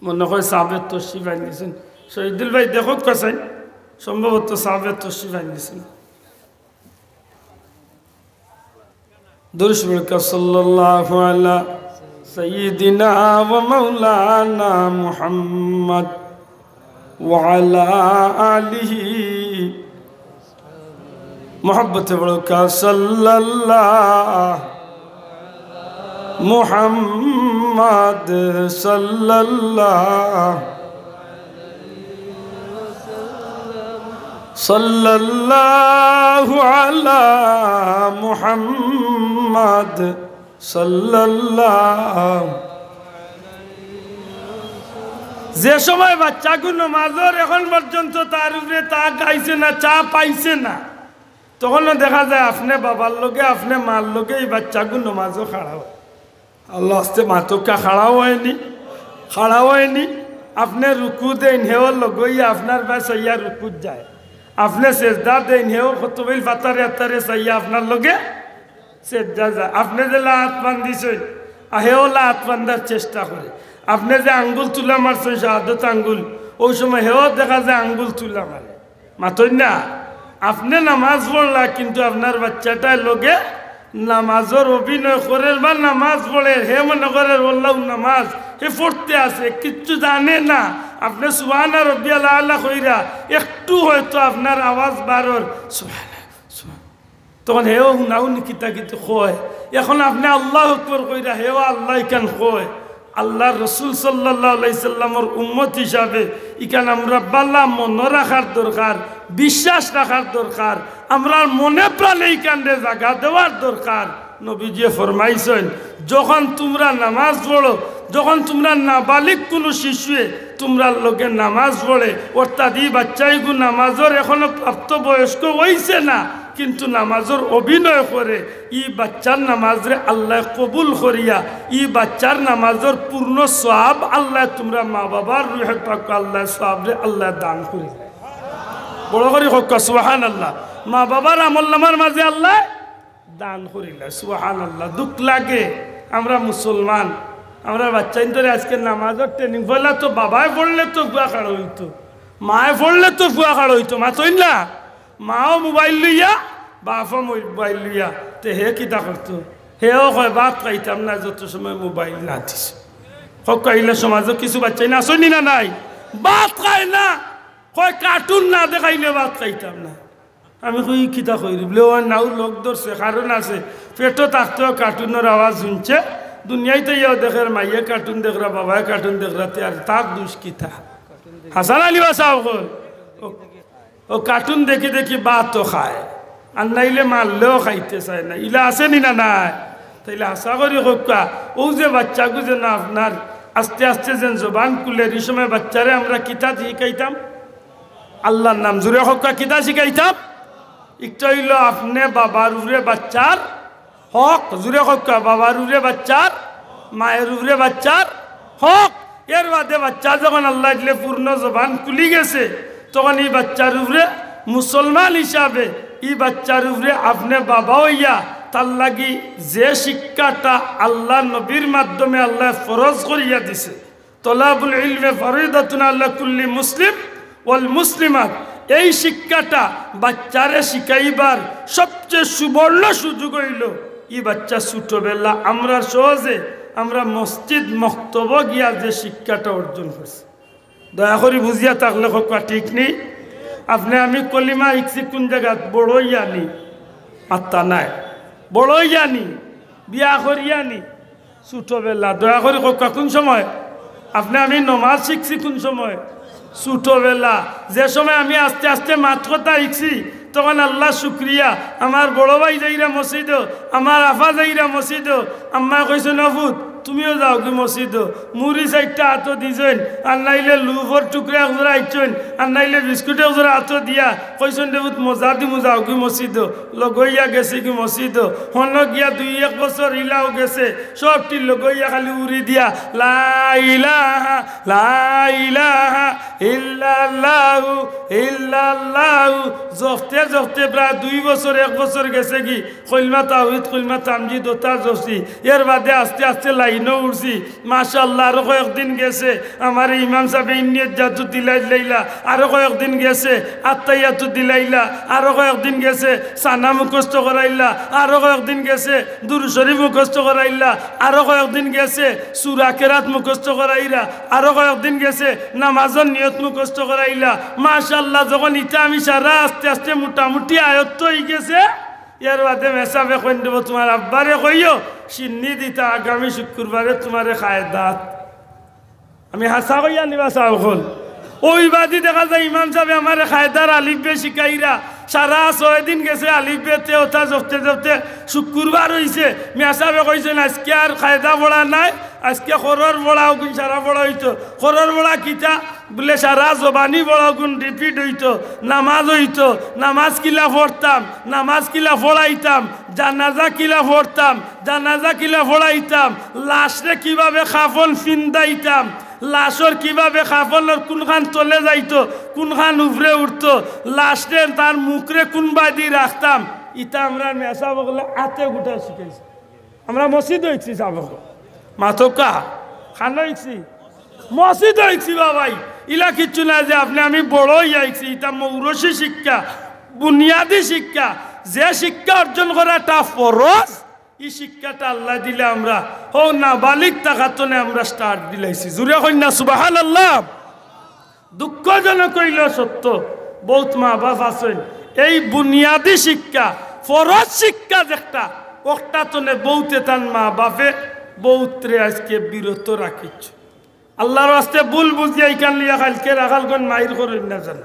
মনে হয় সাবের তশরিফ আনছেন, শহীদুল ভাই দেখউক্কা চাইন, সম্ভবত সাবের তশরিফ আনছেন। দুরুদ শরিফ পড়উক্কা, সাল্লাল্লাহু আলা সাইয়্যিদিনা ওয়া মাওলানা মুহাম্মদ ওয়া আলা আলিহি। মহব্বতে পড়উক্কা, সাল্লাল্লাহু মুহাম্মদ সাল্লাল্লাহু সাল্লাল্লাহু আলা মুহাম্মদ সাল্লাল্লাহু। যে সময় বাচ্চাগু নমাজর এখন পর্যন্ত তার উপরে তাক আইছে না, চাপ আইছে না, তখনও দেখা যায় আপনে বাবার লগে, আপনে মার লগে ই বাচ্চাগু নমাজো খাড়া অয়। আল্লাহ আস্তে মাতউক্কা, খাড়া অয়নি, খাড়া অয়নি। আপনে রুকু দেইন, হেও লগে অইয়া আপনার বায় চাইয়া রুকুত যায়। আপনে সেজদা দেইন, হেও কতবিল ফাতারে আতারে চাইয়া আপনার লগে সেজদা যায়। আপনে যেলা আত বান্ধিছইন, আ, হেওলা আত বান্ধার চেষ্টা করে। আপনে যে আঙ্গুল তুলা মারছইন, শাহাদত আঙ্গুল, অউ সময় হেও দেখা যায় আঙ্গুল তুলা মারে। মাতইন না, আপনে নামাজ পড়লা, কিন্তু আপনার বাচ্চাটায় লগে নামাজর অভিনয় করের বা নামাজ পড়ের, হে মনে করের অলাউ নামাজ, হে পড়তে আছে, কিচ্ছু জানে না। আপনে সুবহানা রব্বিয়াল আলা কইরা একটু হয়তো আপনার আওয়াজ বারর, সুবহানা, সুবহানা। তখন হেও হুনাহুনি কিতা কিতা কয়। এখন আপনে আল্লাহু আকবার কইরা, হেও আল্লাহ ইখান কয়। আল্লাহর রসুল সাল্লাল্লাহু আলাইহি সাল্লামর উম্মত হিসাবে ইখান আমরা বালা মনো রাখার দরকার, বিশ্বাস রাখার দরকার, আমরার মনে প্রাণে ইখানরে জাগা দেওয়ার দরকার। নবীজিয়ে ফরমাইছইন, যখন তুমরা নামাজ পড়ো, যখন তুমরা নাবালিগ কুনু শিশুয়ে তুমরার লগে নামাজ পড়ে, অর্থাৎ ই বাচ্চাইগু নামাজর এখনো প্রাপ্তবয়স্ক অইছে না, কিন্তু নামাজর অভিনয় করে, ই বাচ্চার নামাজরে আল্লায় কবুল করিয়া, ই বাচ্চার নামাজর পূর্ণ সওয়াব আল্লায় তুমরা মা বাবার রুহে পাক আল্লায় সওয়াবরে আল্লায় দান করি। বড় করি কউক্কা, সুবহানাল্লাহ। মা বাবার আমলনামার মাঝে আল্লায় দান করিলা, সুবহানাল্লাহ। দুখ লাগে, আমরা মুসলমান, আমরার বাচ্চাইন্তরে আজকে নামাজর training, পয়লা তো বাবায় পড়লে তো পুয়া খাড়া অইতো, মায় পড়লে তো পুয়া খাড়া অইতো, মাতইন না? মাও মোবাইল লইয়া, বাপও মোবাইল লইয়া, তে হে কিতা করতো? হেও কয়, "ভাত খাইতাম না, যত সময় মোবাইল না দিছে।" কউক্কা, ইলা সমাজো কিছু বাচ্চাইন আছইন নি না নাই? ভাত খায় না, কয়, "কার্টুন না দেখাইলে ভাত খাইতাম না।" আমি কই, "কিতা কইরে?" বুলে, "ও নাউ লগ ধরছে, কারণ আছে, পেটো থাকতেও কার্টুনর আওয়াজ হুনছে, দুনিয়াইত আইয়াও দেখের মাইয়ে কার্টুন দেখরা, বাবায় কার্টুন দেখরা, তে আর তার দুষ কিতা?" হাসান আলী বা সাব কর, ও, ও কার্টুন দেখি দেখি ভাতও খায়, আর নাইলে মারলেও খাইতে চায় না। ইলা আছে নি না নাই? তাইলে হাছা করি কউক্কা, অউ যে বাচ্চাগু যে না আপনার আস্তে আস্তে যেন জবান খুলের, ই সময় বাচ্চারে আমরা কিতা শিখাইতাম? আল্লার নাম। জুরে কউক্কা, কিতা শিখাইতাম? একটা অইলো আপনে বাবার উপরে বাচ্চার হক। জুরে কউক্কা, বাবার উপরে বাচ্চার, মায়ের উপরে বাচ্চার হক। এর বাদে বাচ্চা যখন আল্লায় দিলে পূর্ণ জবান খুলি গেছে, তখন ই বাচ্চার উপরে মুসলমান হিসাবে, ই বাচ্চার উপরে আপনে বাবা অইয়া তার লাগি যে শিক্ষাটা আল্লার নবীর মাধ্যমে আল্লায় ফরজ করিয়া দিছে, তলাবুল ইলমে ফরিদাতুন আলা কুল্লি মুসলিম ওয়াল মুসলিমাত। এই শিক্ষাটা বাচ্চারে শিখাইবার সবচেয়ে সুবর্ণ সুযোগ অইলো, ই বাচ্চা ছোটবেলা আমরা সহজে আমরা মসজিদ মক্তব গিয়া যে শিক্ষাটা অর্জন করছি। দয়া করি বুঝিয়া থাকলে কউক্কা, ঠিক নি? আপনে আমি কলিমা শিখছি কুন জাগাত? বড় অইয়া নি? মাত্তা নাই। বড় অইয়া নি? বিয়া করিয়া নি? ছোটবেলা। দয়া করি কউক্কা, কুন সময়? আপনে আমি নমাজ শিখছি কুন সময়? ছোটবেলা। যে সময় আমি আস্তে আস্তে মাত কথা শিখছি, তখন আল্লার শুকরিয়া, আমার বড় ভাই যাইরা মসজিদো, আমার আফা যাইরা মসজিদো, আম্মায় কইছইন, "ও পুত, তুমিও যাওগি মসজিদো।" মুড়ি চাইরটা আতো দিছইন, আর নাইলে লুফর টুকরা একজোড়া আইছইন, আর নাইলে বিস্কুট একজোড়া আতো দিয়া কইছইন, "রে পুত, মজা দিমু, যাওগি মসজিদো।" লগইয়া গেছেগি মসজিদো। হনো গিয়া দুই এক বছর ইলাও গেছে, সবটি লগইয়া খালি উড়ি দিয়া, "লা ইলাহা, লা ইলাহা ইল্লাল্লাহু, ইল্লাল্লাহু।" জপতে জপতে প্রায় দুই বছর, এক বছর গেছেগি, কলমা তাওহীদ, কলমা তামজিদ, ওটা জপছি। এর বাদে আস্তে আস্তে লাইনো উঠছি। মাশাআল্লাহ, আরো কয়েকদিন গেছে, আমারে ইমাম সাবে ইন্নিয়াত জাতু দিলাই দিলাইলা, আরো কয়েকদিন গেছে, আত্তাইয়াতু দিলাইলা, আরো কয়েকদিন গেছে, সানা মুখস্থ করাইলা, আরো কয়েকদিন গেছে, দুরুদ শরীফ মুখস্থ করাইলা, আরো কয়েকদিন গেছে, সূরা কেরাত মুখস্থ করাইলা, আরো কয়েকদিন গেছে, নামাজর নিয়ত মুখস্থ করাইলা। মাশাআল্লাহ, যখন ইতা আমি সারা আস্তে আস্তে মোটামুটি আয়ত্ত অইগেছে, এর বাদে মেসাবে কইন দেবো, "তুমার আব্বারে কইও, শিন্নি দিতা আগামী শুক্রবারে তুমারে কায়দাত।" আমি হাছা কইয়ার নি বা সাব অকল? অউ বাদি দেখা যায় ইমাম সাবে আমারে কায়দার আলিফ বে শিখাইরা, সারা ছয় দিন গেছে আলিফ বে তে ওটা জপতে জপতে শুক্রবার অইছে। মেসাবে কইছইন, "আইজকে আর কায়দা পড়া নাই, আইজকে করর পড়া অগুন সারা পড়া অইতো।" করর পড়া কিতা? বুলে, "সারা জবানি পড়া অগুন repeat অইতো, নামাজ অইতো, নামাজ কিলা পড়তাম, নামাজ কিলা পড়াইতাম, জানাজা কিলা পড়তাম, জানাজা কিলা পড়াইতাম, লাশরে কিভাবে কাফন ফিন্দাইতাম, লাশর কিভাবে কাফনর কুনখান তলে যাইতো, কুনখান উপরে উঠতো, লাশরে তার মুখরে কুনবায়দি রাখতাম।" ইতা আমরার মেসাব অকলে আতে গুটা শিখাইছে। আমরা মসজিদো শিখছি সাব অকল। মাতউক্কা, খানো শিখছি? মসজিদো শিখছি বা ভাই। ইলা কিচ্ছু না যে আপনে আমি বড় অইয়া শিখছি, ইতা মৌরসী শিক্ষা, বুনিয়াদী শিক্ষা। যে শিক্ষা অর্জন করাটা ফরজ, ই শিক্ষাটা আল্লায় দিলে আমরা, হউ নাবালিগ থাকাত তনে আমরা start দিলাইছি। জুরে কইন না সুবহানাল্লাহ। দুঃখজনক অইলেও সত্য, বউত মা বাপ আছইন, এই বুনিয়াদী শিক্ষা, ফরজ শিক্ষা যেটা, অকটা তনে বউতে তান মা বাপে বউতরে আইজকে বিরত রাখিছ। আল্লার ওয়াস্তে ভুল বুঝিয়া ইখান লইয়া কাইলকে রাখালগণ মাইর করইন না যেন।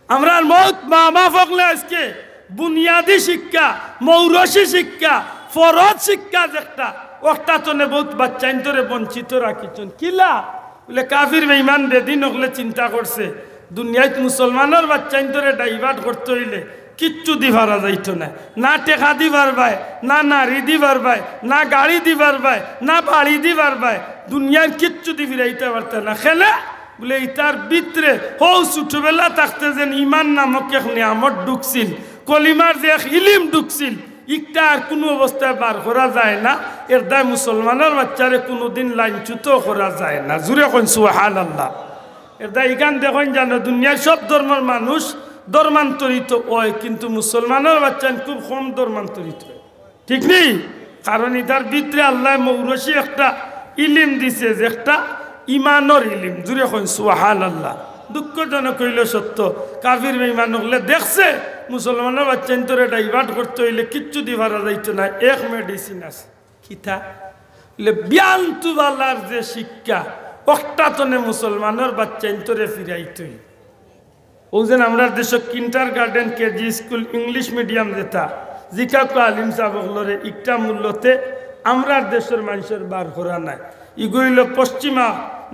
আমরার বউত মা বাপ অকলে আইজকে বুনিয়াদী শিক্ষা, মৌরসী শিক্ষা, ফরজ শিক্ষা যেটা, অকটা তনে বউত বাচ্চাইন্তরে বঞ্চিত রাখিছইন। কিলা? বুলে, কাফির বেইমান বেদিন অকলে চিন্তা করছে, দুনিয়াত মুসলমানর বাচ্চাইন্তরে divert করতে অইলে কিচ্ছু দি পারা যাইতো নায়। না টেকা দি পারবায়, না নাড়ি দি পারবায়, না গাড়ি দি পারবায়, না বাড়ি দি পারবায়, দুনিয়ার কিচ্ছু দি ফিরাইতা পারতায় না। কেনে? বুলে, ইতার ভিতরে হউ ছোটবেলা থাকতে যেন ইমান নামক এক নিয়ামত ঢুকছিল, কলিমার যে এক ইলিম ঢুকছিল, ইকটা আর কুনু অবস্থায় বার করা যায় না। এর দায় মুসলমানর বাচ্চারে কুনুদিন লাইনচ্যুত করা যায় না। জুরে কইন সুবহানাল্লাহ। এর দায় ইখান দেখইন জানো, দুনিয়ার সব ধর্মর মানুষ ধর্মান্তরিত অয়, কিন্তু মুসলমানর বাচ্চাইন খুব কম ধর্মান্তরিত অয়। ঠিক নি? কারণ ইতার ভিতরে আল্লায় মৌরসি একটা ইলিম দিছে, যে একটা ইমানর ইলিম। জুরে কইন সুবহানাল্লাহ। দুঃখজনক অইলো সত্য, কাফির বেইমান অকলে দেখছে মুসলমানর বাচ্চাইন্তরে divert করতে অইলে কিচ্ছু দি পারা যাইতো নায়, এক medicine আছে। কিতা? অইলে বিয়ান তুবালার যে শিক্ষা, অকটা তনে মুসলমানর বাচ্চাইন্তরে ফিরাইতই। অউ যেন আমরার দেশো kindergarten, KG school, English medium যেটা, জিকাউক্কা আলিম সাব অকলরে, ইকটা মূল্যতে আমরার দেশর মানষর বার করা নায়। ইগু অইলো পশ্চিমা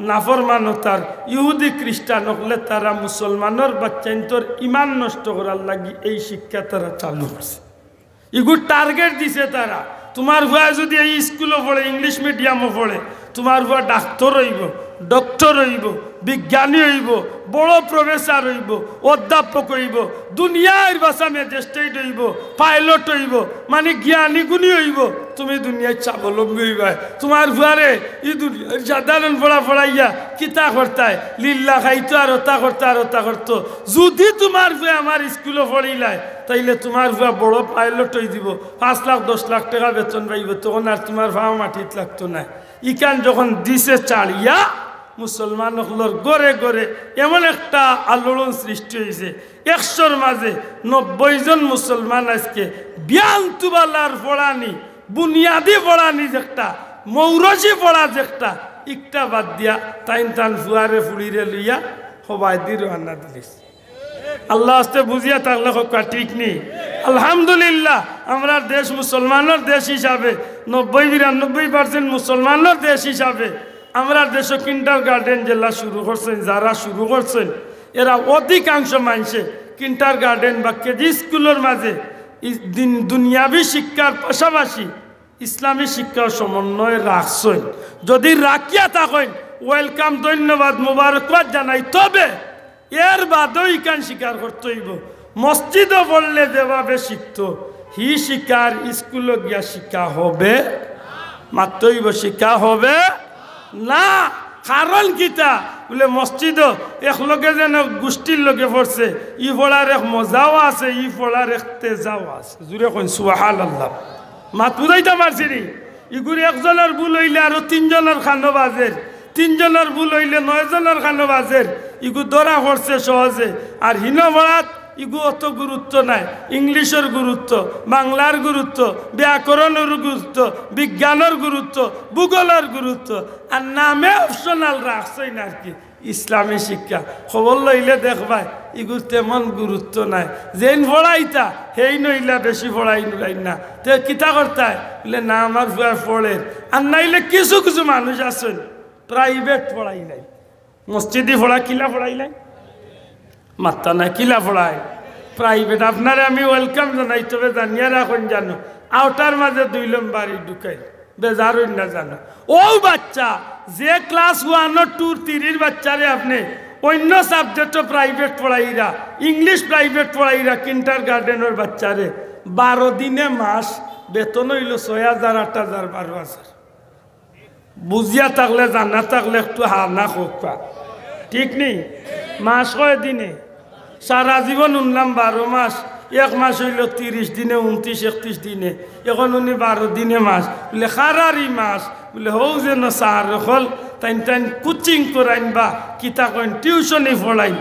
নাফরমানতার ইহুদি খ্রিস্টান অকলে তারা মুসলমানর বাচ্চাইন্তর ইমান নষ্ট করার লাগি এই শিক্ষা তারা চালু করছে। ইগু target দিছে তারা, তুমার ফুয়ায় যুদি এই স্কুলো পড়ে, ইংলিশ মিডিয়ামো পড়ে, তুমার ফুয়া ডাক্তর অইবো, ডক্টর অইবো, বিজ্ঞানী অইবো, বড় professor অইবো, অধ্যাপক অইবো, দুনিয়ার বাসা magistrate অইবো, pilot অইবো, মানে জ্ঞানী গুণী অইবো। তুমি দুনিয়ার স্বাবলম্বী অইবায়। তুমার ফুয়ারে ই দুনিয়ার সাধারণ পড়া পড়াইয়া কিতা করতায়? লিল্লা খাইতো আর অতা করতো আর অতা করতো। যুদি তুমার ফুয়ায় আমার স্কুলো পড়িলায়, তাইলে তুমার ফুয়া বড় pilot অইযিবো, পাঁচ লাখ দশ লাখ টেকা বেতন পাইবো, তখন আর তুমার পাও মাটিত লাগতো নায়। ইখান যখন দিছে ছাড়িয়া, মুসলমান অকলর ঘরে ঘরে এমন একটা আলোড়ন সৃষ্টি অইছে। একশোর মাঝে নব্বই জন মুসলমান আইজকে বিয়ান তুবালার পড়ানি, বুনিয়াদি পড়ানি যেটা, মৌরসি পড়া যেটা, ইকটা বাদ দিয়া তাইন তান ফুয়ারে ফুড়িরে লইয়া হবায়দি রওয়ানা দিলিছে। আল্লার ওয়াস্তে বুঝিয়া থাকলে কউক্কা, ঠিক নি? আলহামদুলিল্লাহ, আমরার দেশ মুসলমানর দেশ হিসাবে, নব্বই বিরানব্বই percent মুসলমানর দেশ হিসাবে, আমরার দেশো কিন্ডারগার্ডেন যেলা শুরু করছইন, যারা শুরু করছইন, এরা অধিকাংশ মানষে কিন্ডারগার্ডেন বা কেজি স্কুলর মাঝে ই দিন দুনিয়াবি শিক্ষার পাশাপাশি ইসলামী শিক্ষার সমন্বয় রাখছইন। যুদি রাখিয়া থাকইন, welcome, ধন্যবাদ, মোবারকবাদ জানাই। তবে এর বাদেও ইখান স্বীকার করতে অইবো, মসজিদো পড়লে যেভাবে শিখতো, হি শিক্ষা আর স্কুলো গিয়া শিক্ষা হবে? মাততে অইবো, শিক্ষা হবে না। কারণ কিতা? বুলে মসজিদো একলগে যেন গুষ্টির লগে পড়ছে, ই পড়ার এক মজাও আছে, ই পড়ার এক তেজাও আছে। জুরে কইন সুবহানাল্লাহ। মাত বুঝাইতাম পারছি নি? ইগুর একজনর ভুল অইলে আরো তিনজনর কানো বাজের, তিনজনর ভুল অইলে নয়জনর কানো বাজের। ইগু ধরা পড়ছে সহজে। আর হিনো পড়াত ইগু অত গুরুত্ব নাই। ইংলিশর গুরুত্ব, বাংলার গুরুত্ব, ব্যাকরণর গুরুত্ব, বিজ্ঞানর গুরুত্ব, ভূগোলর গুরুত্ব। আর নামে optional রাখছইন আর কি। ইসলামী শিক্ষা খবর লইলে দেখবায়, ইগুর তেমন গুরুত্ব নাই। যেইন পড়াইতা, হেইন অইলা বেশি পড়াইন উড়াইন না। তে কিতা করতায়? বুলে, না, আমার ফুয়ায় পড়ের। আর নাইলে কিছু কিছু মানুষ আছইন, private পড়াইলাইন। মসজিদি পড়া কিলা পড়াইলাইন? মাত্তা নাই, কিলা পড়াইন? Private। আপনারে আমি welcome জানাই, তবে জানিয়া রাখইন জানো, আওটার মাঝে দুই লম্বারি ঢুকাই। বেজার অইন না জানো। অউ বাচ্চা যে class one ও two, three র বাচ্চারে আপনে অইন্য subject ও private পড়াইরা, English private পড়াইরা, কিন্ডারগার্ডেনর বাচ্চারে বারো দিনে মাস বেতন অইলো ছয় হাজার, আট হাজার, বারো হাজার। বুঝিয়া থাকলে, জানা থাকলে একটু হা না কউক্কা। ঠিক নি? মাস কয় দিনে? সারা জীবন হুনলাম বারো মাস, এক মাস অইলো তিরিশ দিনে, ঊনত্রিশ, একত্রিশ দিনে, এখন হুনি বারো দিনে মাস। বুলে, কারারি মাস? বুলে, হউ যেন স্যার অকল, তাইন তাইন coaching করাইন বা কিতা কইন, টিউশনি পড়াইন,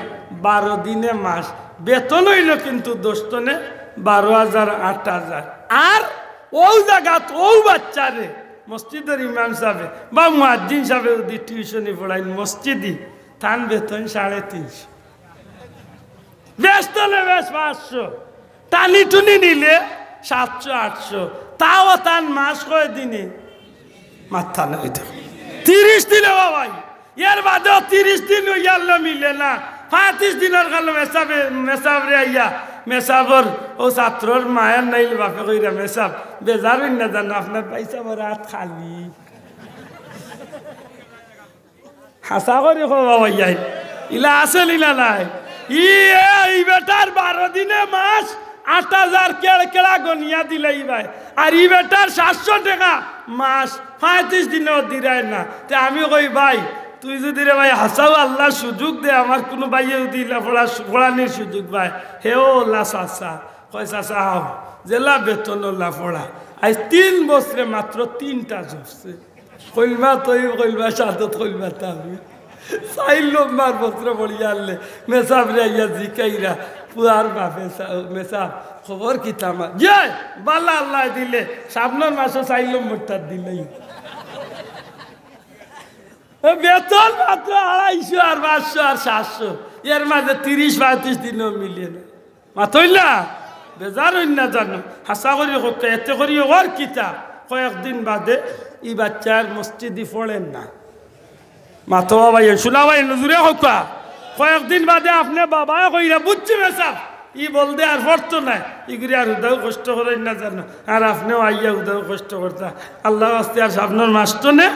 বারো দিনে মাস। বেতন অইলো কিন্তু দশ তনে বারো হাজার, আট হাজার। আর অউ জাগাত অউ বাচ্চারে মসজিদর ইমাম সাবে বা মুয়াজ্জিন সাবে যুদি টিউশনি পড়াইন মসজিদি, তান বেতন সাড়ে তিনশো। বেশ তলে বেশ পাঁচশো, টানি টুনি নিলে সাতশো আটশো। তাও তান মাস কয় দিনে? মাত্তা নাই তো। তিরিশ দিনে বাবাই, এর বাদেও তিরিশ দিন অইয়া আল্লাহ মিলে না। পঁয়ত্রিশ দিনর কালো মেসাবে, মেসাবরে আইয়া, মেসাবর অউ ছাত্রর মায়ার নাইলে বাপে কইরা, মেসাব, বেজার অইন না জানো, আপনার ভাইসাবর আত খালি। হাছা করি কও বাবা, ইয়াই ইলা আছে নি না নাই? ই, এ, ই বেটার বারো দিনে মাস আট হাজার কেড় কেড়া গনিয়া দিলাইবায়। আর ই বেটার সাতশো টেকা মাস পঁয়ত্রিশ দিনেও দিরায় না। তে আমি কই, ভাই, তুই যুদি রে ভাই হাছাউ আল্লায় সুযোগ দে, আমার কুনু ভাইয়ে যুদি ইলা পড়া, পড়ানির সুযোগ পায়, হেও আল্লাহ চাচা। কয়, "চাচা, আও, যেলা বেতন অলা পড়া।" আইজ তিন বছরে মাত্র তিনটা জপছে। কলমা তৈয়ব, কলমা শাহাদত, কলমা তাহমিদ। চাইর নম্বর বছরে পড়িয়া আনলে, মেসাবরে আইয়া জিকাইরা, পুয়ার বাপে, "মেসাব, খবর কিতা আমার?" "জি, বালা আল্লায় দিলে, সামনর মাসো চাইর নম্বরটা দিলাই।" বেতন মাত্র আড়াইশো আর পাঁচশো আর সাতশো, এর মাঝে তিরিশ পঁয়ত্রিশ দিনও মিলে না। মাতইন না, বেজার অইন না জানো। হাছা করি কউক্কা, এতে করি অর কিতা? কয়েকদিন বাদে ই বাইচ্চায় মসজিদি পড়ের না। মাতো বা ভাই, শুনা ভাই, নজরে কউক্কা। কয়েকদিন বাদে আপনে বাবায় কইরা, "বুঝছি মেসাব, ই বলদে আর পড়তো নায়, ইগুরে আর হুদাউ কষ্ট করইন না জানো, আর আপনেও আইয়া হুদাউ কষ্ট করতা, আল্লার ওয়াস্তে আর সামনর মাস তো নে।"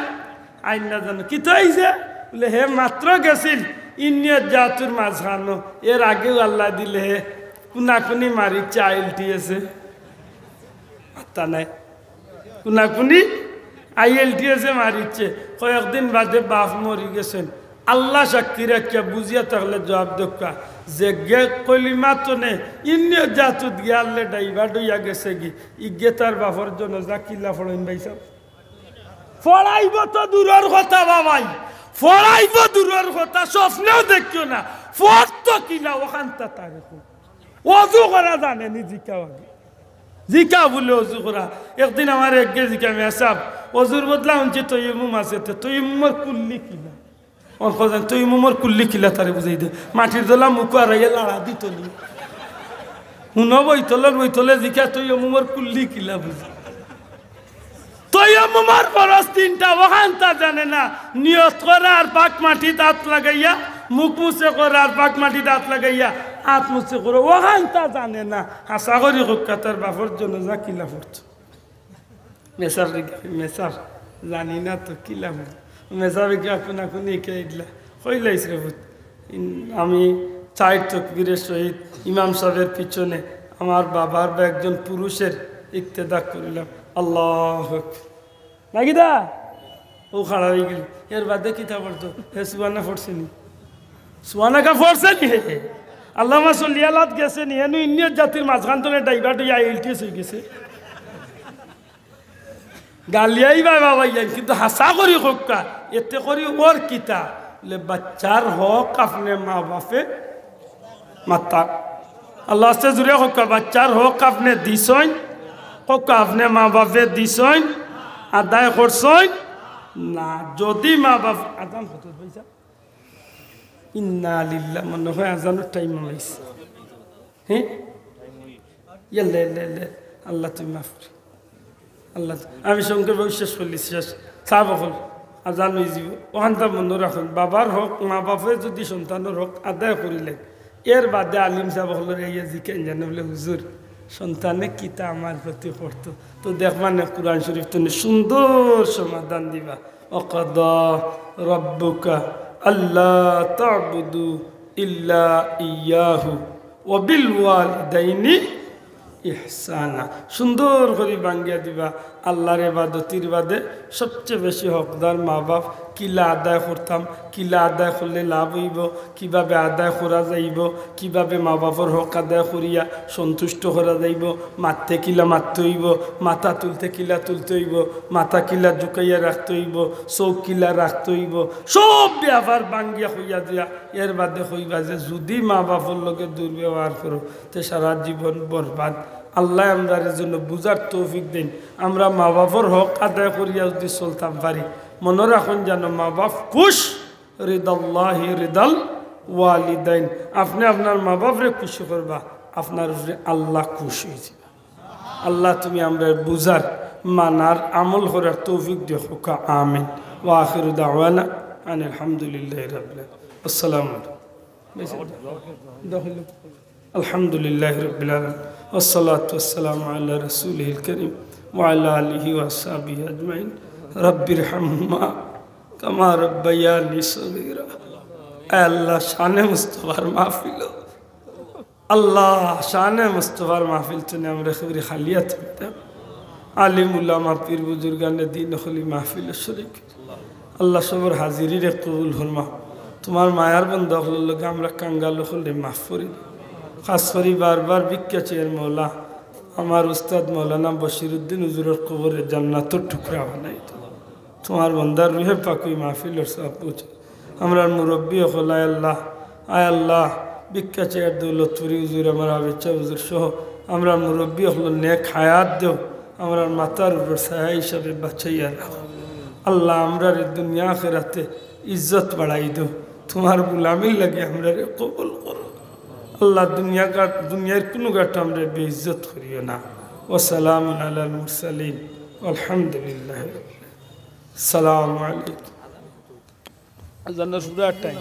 আইন না জানো। কিতা অইছে? বুলে, "হে মাত্র গেছিল ইন্নিয়ত জাতুর মাঝখানো, এর আগেও আল্লায় দিলে হে কুনাকুনি মারিচ্ছে, আইএলটিএসে।" মাত্তা নাই। কুনাকুনি আইএলটিএসে মারিচ্ছে। কয়েকদিন বাদে বাপ মরি গেছইন। আল্লা সাক্ষী রাখিয়া বুঝিয়া থাকলে জুয়াব দেউক্কা। যেগে কলিমা তনে ইন্নিয়ত জাতুত গিয়া আল্লে ডাইভার্ট অইয়া গেছেগি, ইগে তার বাপর জানাজা কিলা পড়ইন ভাইসাব? পড়াইবো তো দূরর কথা বাবাই, পড়াইবো দূরর কথা, স্বপ্নেও দেখিও না। পড়তো কিলা অখানতা তারে কও। অজু করা জানে নি? জিকাও আগে। জিকা বুলে অজু করা। একদিন আমারে একগে জিকায়, "মেসাব, অজুর বদলা হুনছি তৈয়মুম আছে, তে তৈয়মুমর কুল্লি কিলা?" অখন কয়, "তৈয়মুমর কুল্লি কিলা তারে বুঝাই দে।" মাটির দলা মুখো আরাইয়া লাড়া দিতো নি। হুনো বইতলর বইতলে জিকা, "তৈয়মুমর কুল্লি কিলা বুঝি?" তৈয়মুমর ফরজ তিনটা, অখানতা জানে না। নিয়ত করা আর পাক মাটিত আত লাগাইয়া, মুখ মুছে করা আর পাক মাটিত আত লাগাইয়া, আত মুছে করা, অখানতা জানে না। হাছা করি কউক্কা, তার বাপর জানাজা কিলা পড়তো? মেসাব রে, মেসাব, জানি না তো কিলা পড়তো। মেসাবে কিতা কুনাকুনি হিকাই দিলা? কইলাইছ রে পুত, ইন-, আমি চাইর তকবীরের সহিত ইমাম সাবর পিছনে আমার বাবার বা একজন পুরুষের ইক্তেদা করিলাম। আল্লাহু আকবার। নাকি দা? অউ খাড়া অইগেল। এর বাদে কিতা পড়তো? হে সুবহানাকা পড়ছে নি? সুবহানাকা পড়ছে নি হে? আল্লাহুম্মা সাল্লি আলাত গেছে নি? হেনু ইন্নিয়ত জাতির মাঝখান তনে ডাইভার্ট অইয়া আইএলটিএস অইগেছে। গালিয়াইবা বাবাইয়াইন, কিন্তু হাছা করি কউক্কা, এতে করি অর কিতা? বুলে, বাচ্চার হক আপনে মা বাপে মাতা। আল্লার ওয়াস্তে জুরে কউক্কা, বাচ্চার হক আপনে দিছইন? কউক্কা, আপনে মা বাপে দিছইন? আদায় করছইন? না। যদি মা বাপ, আজান কত পয়সা? ইন্না লিল্লাহ, মনে হয় আজানর টাইম অইছে। হ্যাঁ? ইয়াল্লা, ইয়াল্লা, ইয়াল্লা। আল্লাহ, তুমি মাফ করি। আল্লাহ, আমি সংক্ষেপে শেষ করলি, শেষ। সাব অকল, আজান অইযিবো। অখানতা মনো রাখইন, বাবার হক, মা বাপে যদি সন্তানর হক আদায় করিলে, এর বাদে আলিম সাব অকলরে আইয়া জিকাইন জানে বুলে, "হুজুর, সন্তানে কিতা আমার প্রতি করতো?" তো দেখবা নে, কুরআন শরীফ তনে সুন্দর সমাধান দিবা। "ওয়াকাদা রাব্বুকা আল্লা তা'বুদু ইল্লা ইয়াহু ওয়া বিল ওয়ালিদাইনি ইহসানা।" সুন্দর করি ভাঙ্গিয়া দিবা। আল্লার ইবাদতির বাদে সবচেয়ে বেশি হকদার মা বাপ। কিলা আদায় করতাম, কিলা আদায় করলে লাভ অইবো, কিভাবে আদায় করা যাইবো, কিভাবে মা বাপর হক আদায় করিয়া সন্তুষ্ট করা যাইবো, মাততে কিলা মাততে অইবো, মাথা তুলতে কিলা তুলতে অইবো, মাথা কিলা ঝুকাইয়া রাখতে অইবো, চউখ কিলা রাখতে অইবো, সব ব্যাপার ভাঙ্গিয়া কইয়া দিয়া এর বাদে কইবা যে যুদি মা বাপর লগে দুর্ব্যবহার করো, তে সারা জীবন বরবাদ। আল্লায় আমরার জন্য বুঝার তৌফিক দেইন। আমরা মা বাপর হক আদায় করিয়া যুদি চলতাম পারি, মনো রাখইন জানো, মা বাপ খুশ, রিদাল্লাহি রিদাল ওয়ালিদাইন। আপনে আপনার মা বাপরে খুশি করবা, আপনার উপরে আল্লাহ খুশ অইযিবা। আল্লাহ, তুমি আমরারে বুঝার, মানার, আমল করার তৌফিক দেও, কউক্কা আমিন। ওয়া আখিরু দাওয়ানা আনিল হামদুলিল্লাহি রাব্বিল আলামিন। আসসালামু আলাইকুম। الحمد لله رب العالمين، والصلاة والسلام على رسوله الكريم وعلى آله وأصحابه أجمعين. رب ارحمهما كما ربياني صغيرا. আয় আল্লাহ, শানে মুস্তফার মাহফিল, আল্লাহ, শানে মুস্তফার মাহফিল তনে আমরা কবরি খালিয়াত হইতাম। আলিম উলামা, পীর বুজুর্গানে দিন অকলে মাহফিল শরিক। আল্লাহ, সবর হাজিরিরে কবুল ফরমা। তুমার মায়ার বন্দা অকলর লগে আমরা কাঙ্গাল অকলরে মাফ করি দেও। খাছ করি বারবার ভিক্ষা চাইয়ার মওলা, আমার উস্তাদ মৌলানা বশিরউদ্দিন হুজুরর কবররে জান্নাতর টুকরা বানাই দেও। তুমার বন্দার রুহে পাক অউ মাহফিলর সওয়াব পৌঁছাও। আমরার মুরব্বি অকল, আয় আল্লাহ, আয় আল্লাহ, ভিক্ষা চাইয়ার দৌলতপুরি হুজুর, আমার আবেদ শাহ হুজুর সহ আমরার মুরব্বি অকলর নেক হায়াত দেও, আমরার মাথার উপর ছায়া হিসাবে বাঁচাইয়া রাখো। আল্লাহ, আমরারে দুনিয়া আখেরাতে ইজ্জত বাড়াই দেও, তুমার গুলামির লাগি আমরারে কবুল করো। আল্লাহ, দুনিয়া ঘাট, দুনিয়ার কুনু ঘাট আমরারে বেইজ্জত করিও না। ওয়া সালামুন আলাল মুরসালিন, ওয়ালহামদুলিল্লাহি রাব্বিল আলামিন। সালামু আলাইকুম। আজানর পুরা টাইম।